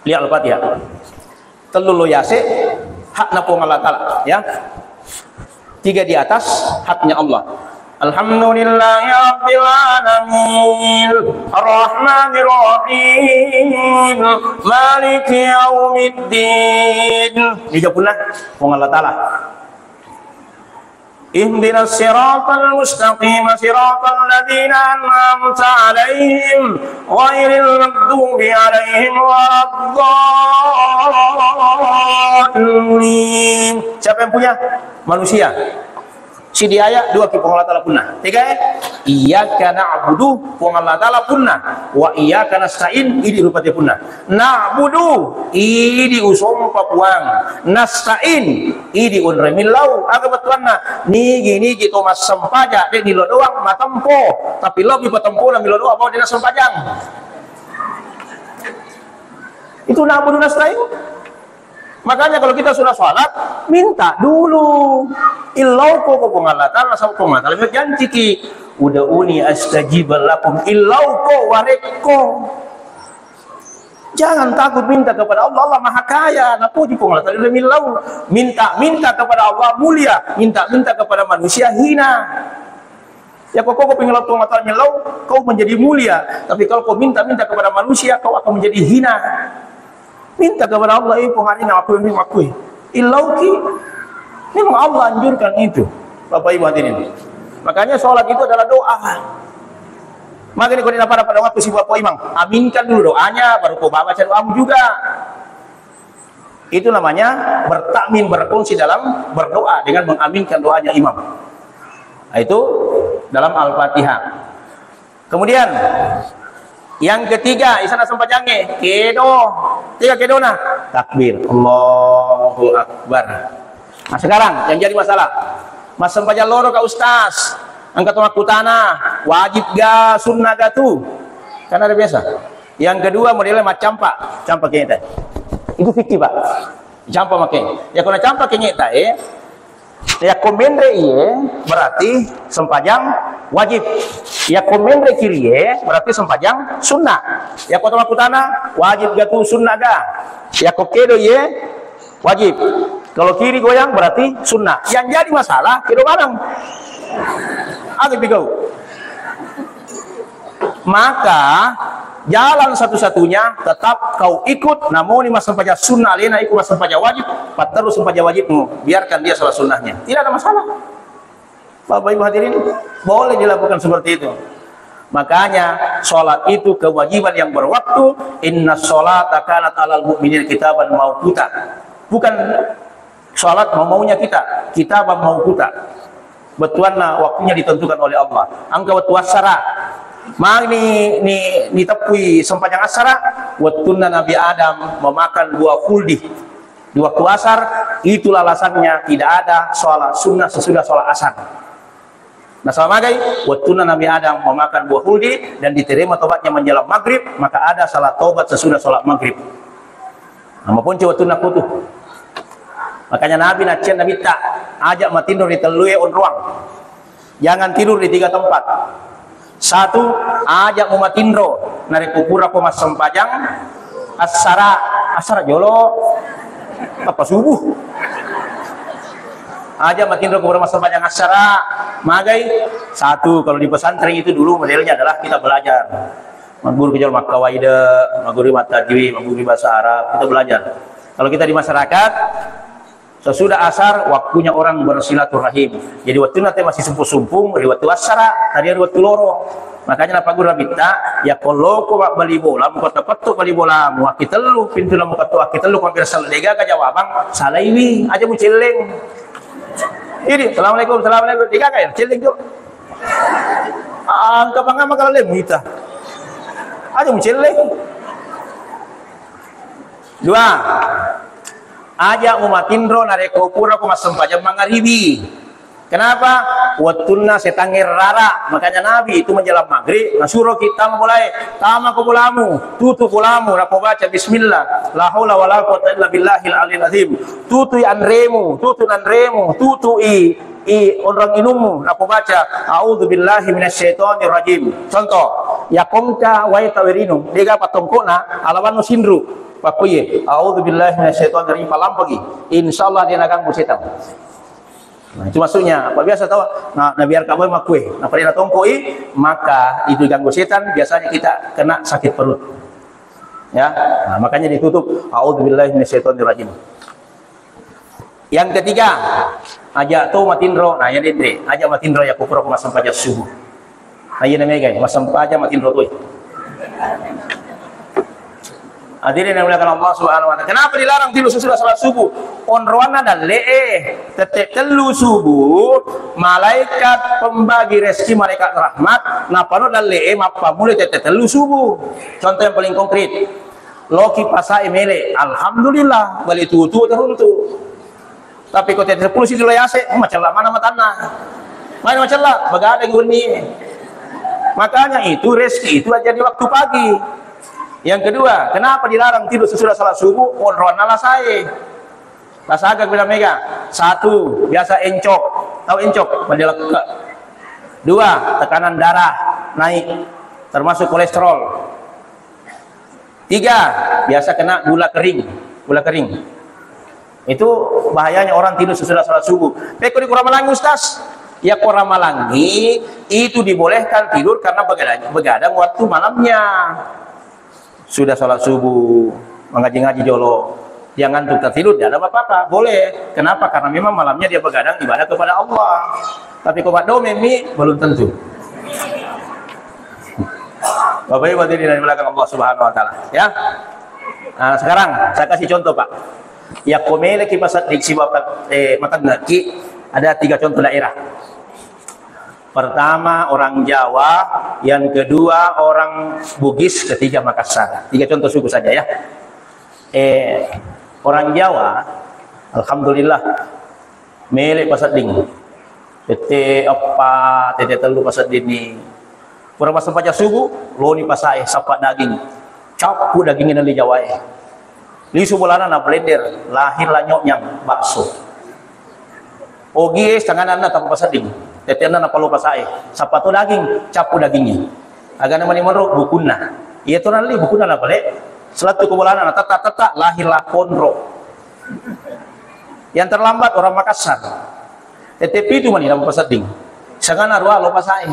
Lihat Al-Fatihah. Tellu lo yase, hakna Puang Allah Ta'ala, ya. Tiga di atas, haknya Allah. Alhamdulillahi Rabbil Alamin. Ar-Rahmanir Rahim. Maliki Yaumiddin. Ini dia pun lah, Puang Allah Ta'ala. Ihdinas siratal mustaqim, siratal ladzina an'amta 'alaihim, ghairil maghdubi 'alaihim waladdallin. Siapa yang punya? Manusia. Sidi ayat, dua ki Puang Allah Ta'ala punna. Tiga ya? Iyyaka na'budu, Puang Allah Ta'ala punna. Wa iyyaka nasta'in, idi rupa te punna. Na'budu, idi usompa Puang. Nasta'in, idi onroi millau. Aga bettuanna? Nigi-nigi to massempaja, de' nilo doang matempo. Tapi lebih patempona milo doang, bawa dia sempajang. Itu na'budu nasta'in. Makanya kalau kita sudah sholat, minta dulu. Illauko ko Puang Allah Ta'ala, nasaba Puang Allah Ta'ala berjanji ki, "Ud'uni astajib lakum." Illauko, warekko. Jangan takut minta kepada Allah, Allah Maha Kaya. Napuji Puang Allah Ta'ala, millau. Minta-minta kepada Allah mulia, minta-minta kepada manusia hina. Ya, kau, kau pengen Allah Ta'ala millau, kau menjadi mulia. Tapi kalau kau minta-minta kepada manusia, kau akan menjadi hina. Minta kepada Allah, "Eh, Puang, hari ini aku, ini aku." Illauki. Memang Allah anjurkan itu, Bapak Ibu hadirin. Makanya sholat itu adalah doa. Makanya kalau pada waktu si Bapak Imam, aminkan dulu doanya, baru kau baca doamu juga. Itu namanya bertakmin, berkongsi dalam berdoa dengan mengaminkan doanya imam. Nah, itu dalam Al-Fatihah. Kemudian yang ketiga, isana sempajangnge, kedo. Tiga kedona, takbir, Allahu Akbar. Nah, sekarang yang jadi masalah, massempajang loro ka Ustaz, engka to makkutana, wajib ga, sunnah ga tu? Kan ada biasa. Yang kedua modelnya maccampa, campa kengeta. Itu fikih, Pak. Campa make. Ya, ko nacampa kengeta, eh. Ya, ko menre iye, berarti sempajang wajib. Ya, ko menre kiri, eh, berarti sempajang sunnah. Ya, ko makkutana, wajib ga tu, sunnah ga? Ya, ko kedo iye, wajib. Kalau kiri goyang, berarti sunnah. Yang jadi masalah, kedo barang. Ada pigau. Maka jalan satu-satunya tetap kau ikut, namoni massempajang sunnah alena, ikut massempajang wajib, patterru sempajang wajibmu, biarkan dia sholat sunnahnya, tidak ada masalah. Bapak Ibu hadirin, boleh dilakukan seperti itu. Makanya sholat itu kewajiban yang berwaktu. Inna sholata kanat alal mu'minin kitaban mauquta. Bukan sholat mau-maunya kita, kitaban mauquta. Bettuanna waktunya ditentukan oleh Allah. Engka wettu assara. Magi ni, niteppui sempajang assara, wettunna Nabi Adam memakan buah khuldi di waktu asar, itulah alasannya tidak ada sholat sunnah sesudah sholat asar. Nasaba magai, wettunna Nabi Adam memakan buah khuldi dan diterima tobatnya menjelang maghrib, maka ada salat tobat sesudah sholat maghrib. Nah, maponci wettunna kutu. Makanya Nabi naccian Nabitta, aja matinro ri tellue onroang. Jangan tidur di tiga tempat. Satu, aja mu matinro narekko pura ko massempajang assara, assara jolo, apa subuh. Aja matinro ko pura massempajang assara, magai. Satu, kalau di pesantren itu dulu modelnya adalah kita belajar. Magguru ki jolo makkawaida, magguru mattajwid, magguru bahasa Arab, kita belajar. Kalau kita di masyarakat, sesudah asar, waktunya orang bersilaturahim. Jadi, waktu nanti masih sumpung-sumpung, ri waktu asara, tadi ri waktu loro. Makanya, napa guru Nabitta, ya, ko loko bali bola, mu ketto-ketto bali bola, mu akki tellu, pintu mu ketto akki tellu, ko hampir salah dega, jawabang, salaiwi, aja mu celleng. Ini, "Assalamualaikum, assalamualaikum." Dega, ya, celleng, jo. Angka pangama kalau lem, kita. Aja mu celleng. Dua, aja mu matinro narekko pura ko massempajang mangaribi. Kenapa? Wettunna setangnge rara. Makanya Nabi itu menjelang maghrib, nasuro kita bolae, tama ko bolamu, tutu bolamu, nako baca bismillah, la haula wala quwata illa billahil aliyil azim. Tutui anremu, tutu nanremu, tutui i onrong inummu, nako baca, "A'udzu billahi minasyaitonir rajim." Contoh, ya kongka wae tawerinung, dega patongkona, alawanno sinru. Pakkuye, "A'udzu billahi minasyaitonir rajim," palampagi. Insya Allah dia naganggu setan. Nah, itu maksudnya. Apa biasa tahu? Nah, nabiar kabar makkuye. Nah, pada natongkoi, maka itu ganggu setan, biasanya kita kena sakit perut. Ya, nah, makanya ditutup, "A'udzu billahi minasyaitonir rajim." Yang ketiga, Aja to matinro, nah, iya denre, aja matinro ya kupura ko massempajang subuh. Nah, iya na mega, massempajang matinro toi. Hadirin yang dimuliakan Allah Subhanahu wa Ta'ala. Kenapa dilarang tidur sesudah salat subuh? Onroanna dalle'e, tette tellu subuh, malaikat pembagi rezeki, malaikat rahmat, napano dalle'e mappammula tette tellu subuh. Contoh yang paling konkret, loki pasae mele, alhamdulillah, bali tutu teruntu. Tapi ko tette seppulo situ lo yase, oh, macella mana matanna? Mana macella? Begadang wenni. Makanya itu rezeki itu aja di waktu pagi. Yang kedua, kenapa dilarang tidur sesudah salat subuh? Onroanna lasae. Lasaga beda mega. Satu, biasa encok. Tahu encok? Mendelek. Dua, tekanan darah naik, termasuk kolesterol. Tiga, biasa kena gula kering, gula kering. Itu bahayanya orang tidur sesudah salat subuh. Pekko di kurang malangi, Ustaz? Ya, kurang malangi itu dibolehkan tidur karena begadang, begadang waktu malamnya. Sudah salat subuh, mengaji-ngaji jolo, dia ngantuk tertidur, tidak ada apa-apa, boleh. Kenapa? Karena memang malamnya dia begadang ibadah kepada Allah. Tapi ko maddomeng mi, belum tentu. Bapak Ibu hadirin yang dimuliakan Allah Subhanahu wa Ta'ala, ya. Nah, sekarang saya kasih contoh, Pak. Ya, ko meleki pasedding sibawa, eh, matengngeki, ada tiga contoh daerah. Pertama orang Jawa, yang kedua orang Bugis, ketiga Makassar. Tiga contoh suku saja, ya. Eh, orang Jawa, alhamdulillah, mele pasedding. Tette eppa, tette tellu paseddinni. Pura massempajang subuh, loni pasae, sappa daging. Cappu dagingnya nali Jawae. Lisu bolana na blender, lahirlah nyoknyang, bakso. Ogie setengahna tappa pasedding. Tettenna napalo pasae. Sappa to daging, cappu dagingnya. Agana mani monro bukunna. Iya to nali bukunna na pale. Selattu ko bolana na tetta-tetta, lahirlah konro. Yang terlambat orang Makassar. Tette pitu mani nappa pasedding. Sangana rua lo pasae.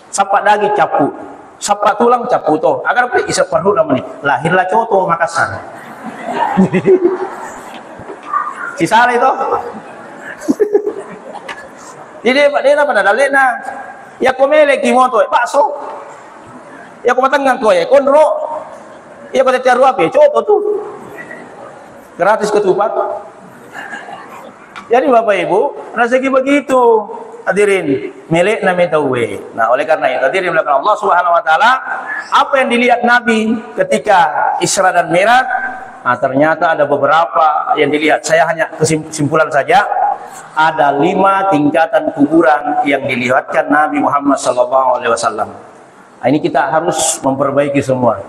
Sappa daging cappu. Sappa tulang cappu to. Agar pe isa perlu namanya. Lahirlah coto Makassar. Sisala itu. Jadi, Pak, dia apa dalilnya? Ya, ko meleki moto, bakso. Ya, ko matengngang ko, ya, konro. Ya, ko tette rua pe, coto tu. Gratis ketupat. Jadi, Bapak Ibu, rezeki begitu. Hadirin, milikna mi tauwe. Nah, oleh karena itu, hadirin dimuliakan Allah Subhanahu wa Ta'ala, apa yang dilihat Nabi ketika Isra dan Mi'raj? Nah, ternyata ada beberapa yang dilihat. Saya hanya kesim-, kesimpulan saja. Ada lima tingkatan kuburan yang dilihatkan Nabi Muhammad sallallahu alaihi wasallam. Nah, ini kita harus memperbaiki semua.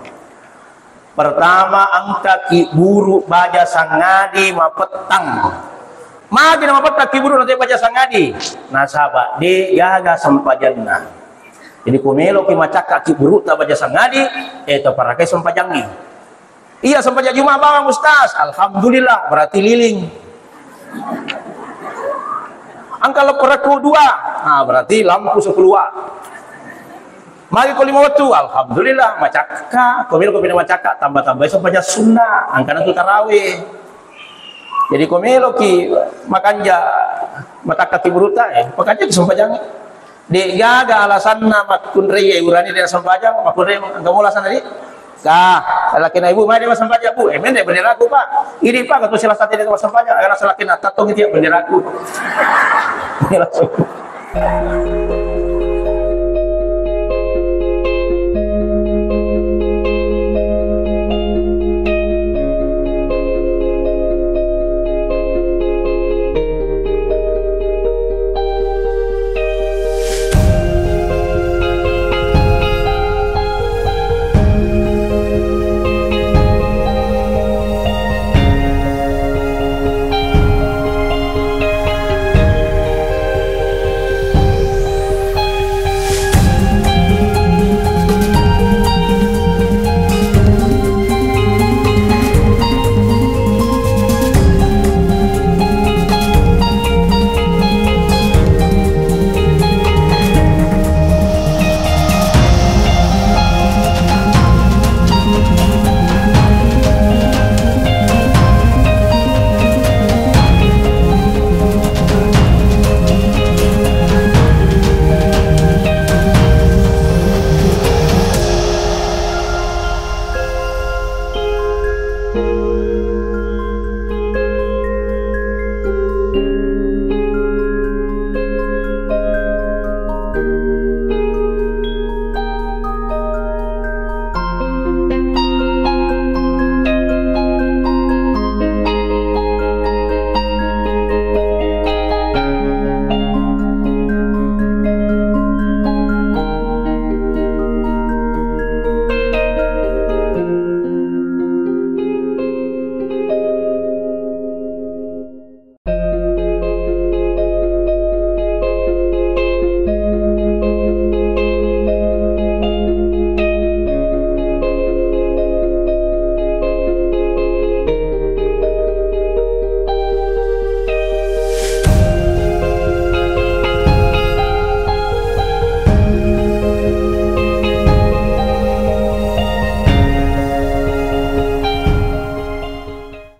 Pertama, engkaki buru baja sangadi mapettang. Magi na mapettang ki buru nanti baja sangadi? Nasaba de gaga sempajanna. Jadi, ko meloki macakka ki buru ta baja sangadi, eh, taparakai sempajangngi. Iya, sempajang Jumat bawang, Ustaz. Alhamdulillah, berarti liling. Engka lepperekku dua, nah, berarti lampu sepuluh watt. Magi ko lima wettu, alhamdulillah, macakka. Ko melo ko pindah macakka, tambah-tambah sempajang sunnah, angkana tu tarawih. Jadi, ko meloki makanja, matakka ki buruta, eh, pakanja ki sempajang. De gaga alasanna makkunrai urani de sempajang, makkunrai engka mola sana di. Ka, lakina ibu, mai de sempajang, Bu. Eh, mende benderaku, Pak. Ini, Pak, katu salah satu de sempajang, karena salakina tatong itu ya benderaku. Langsung.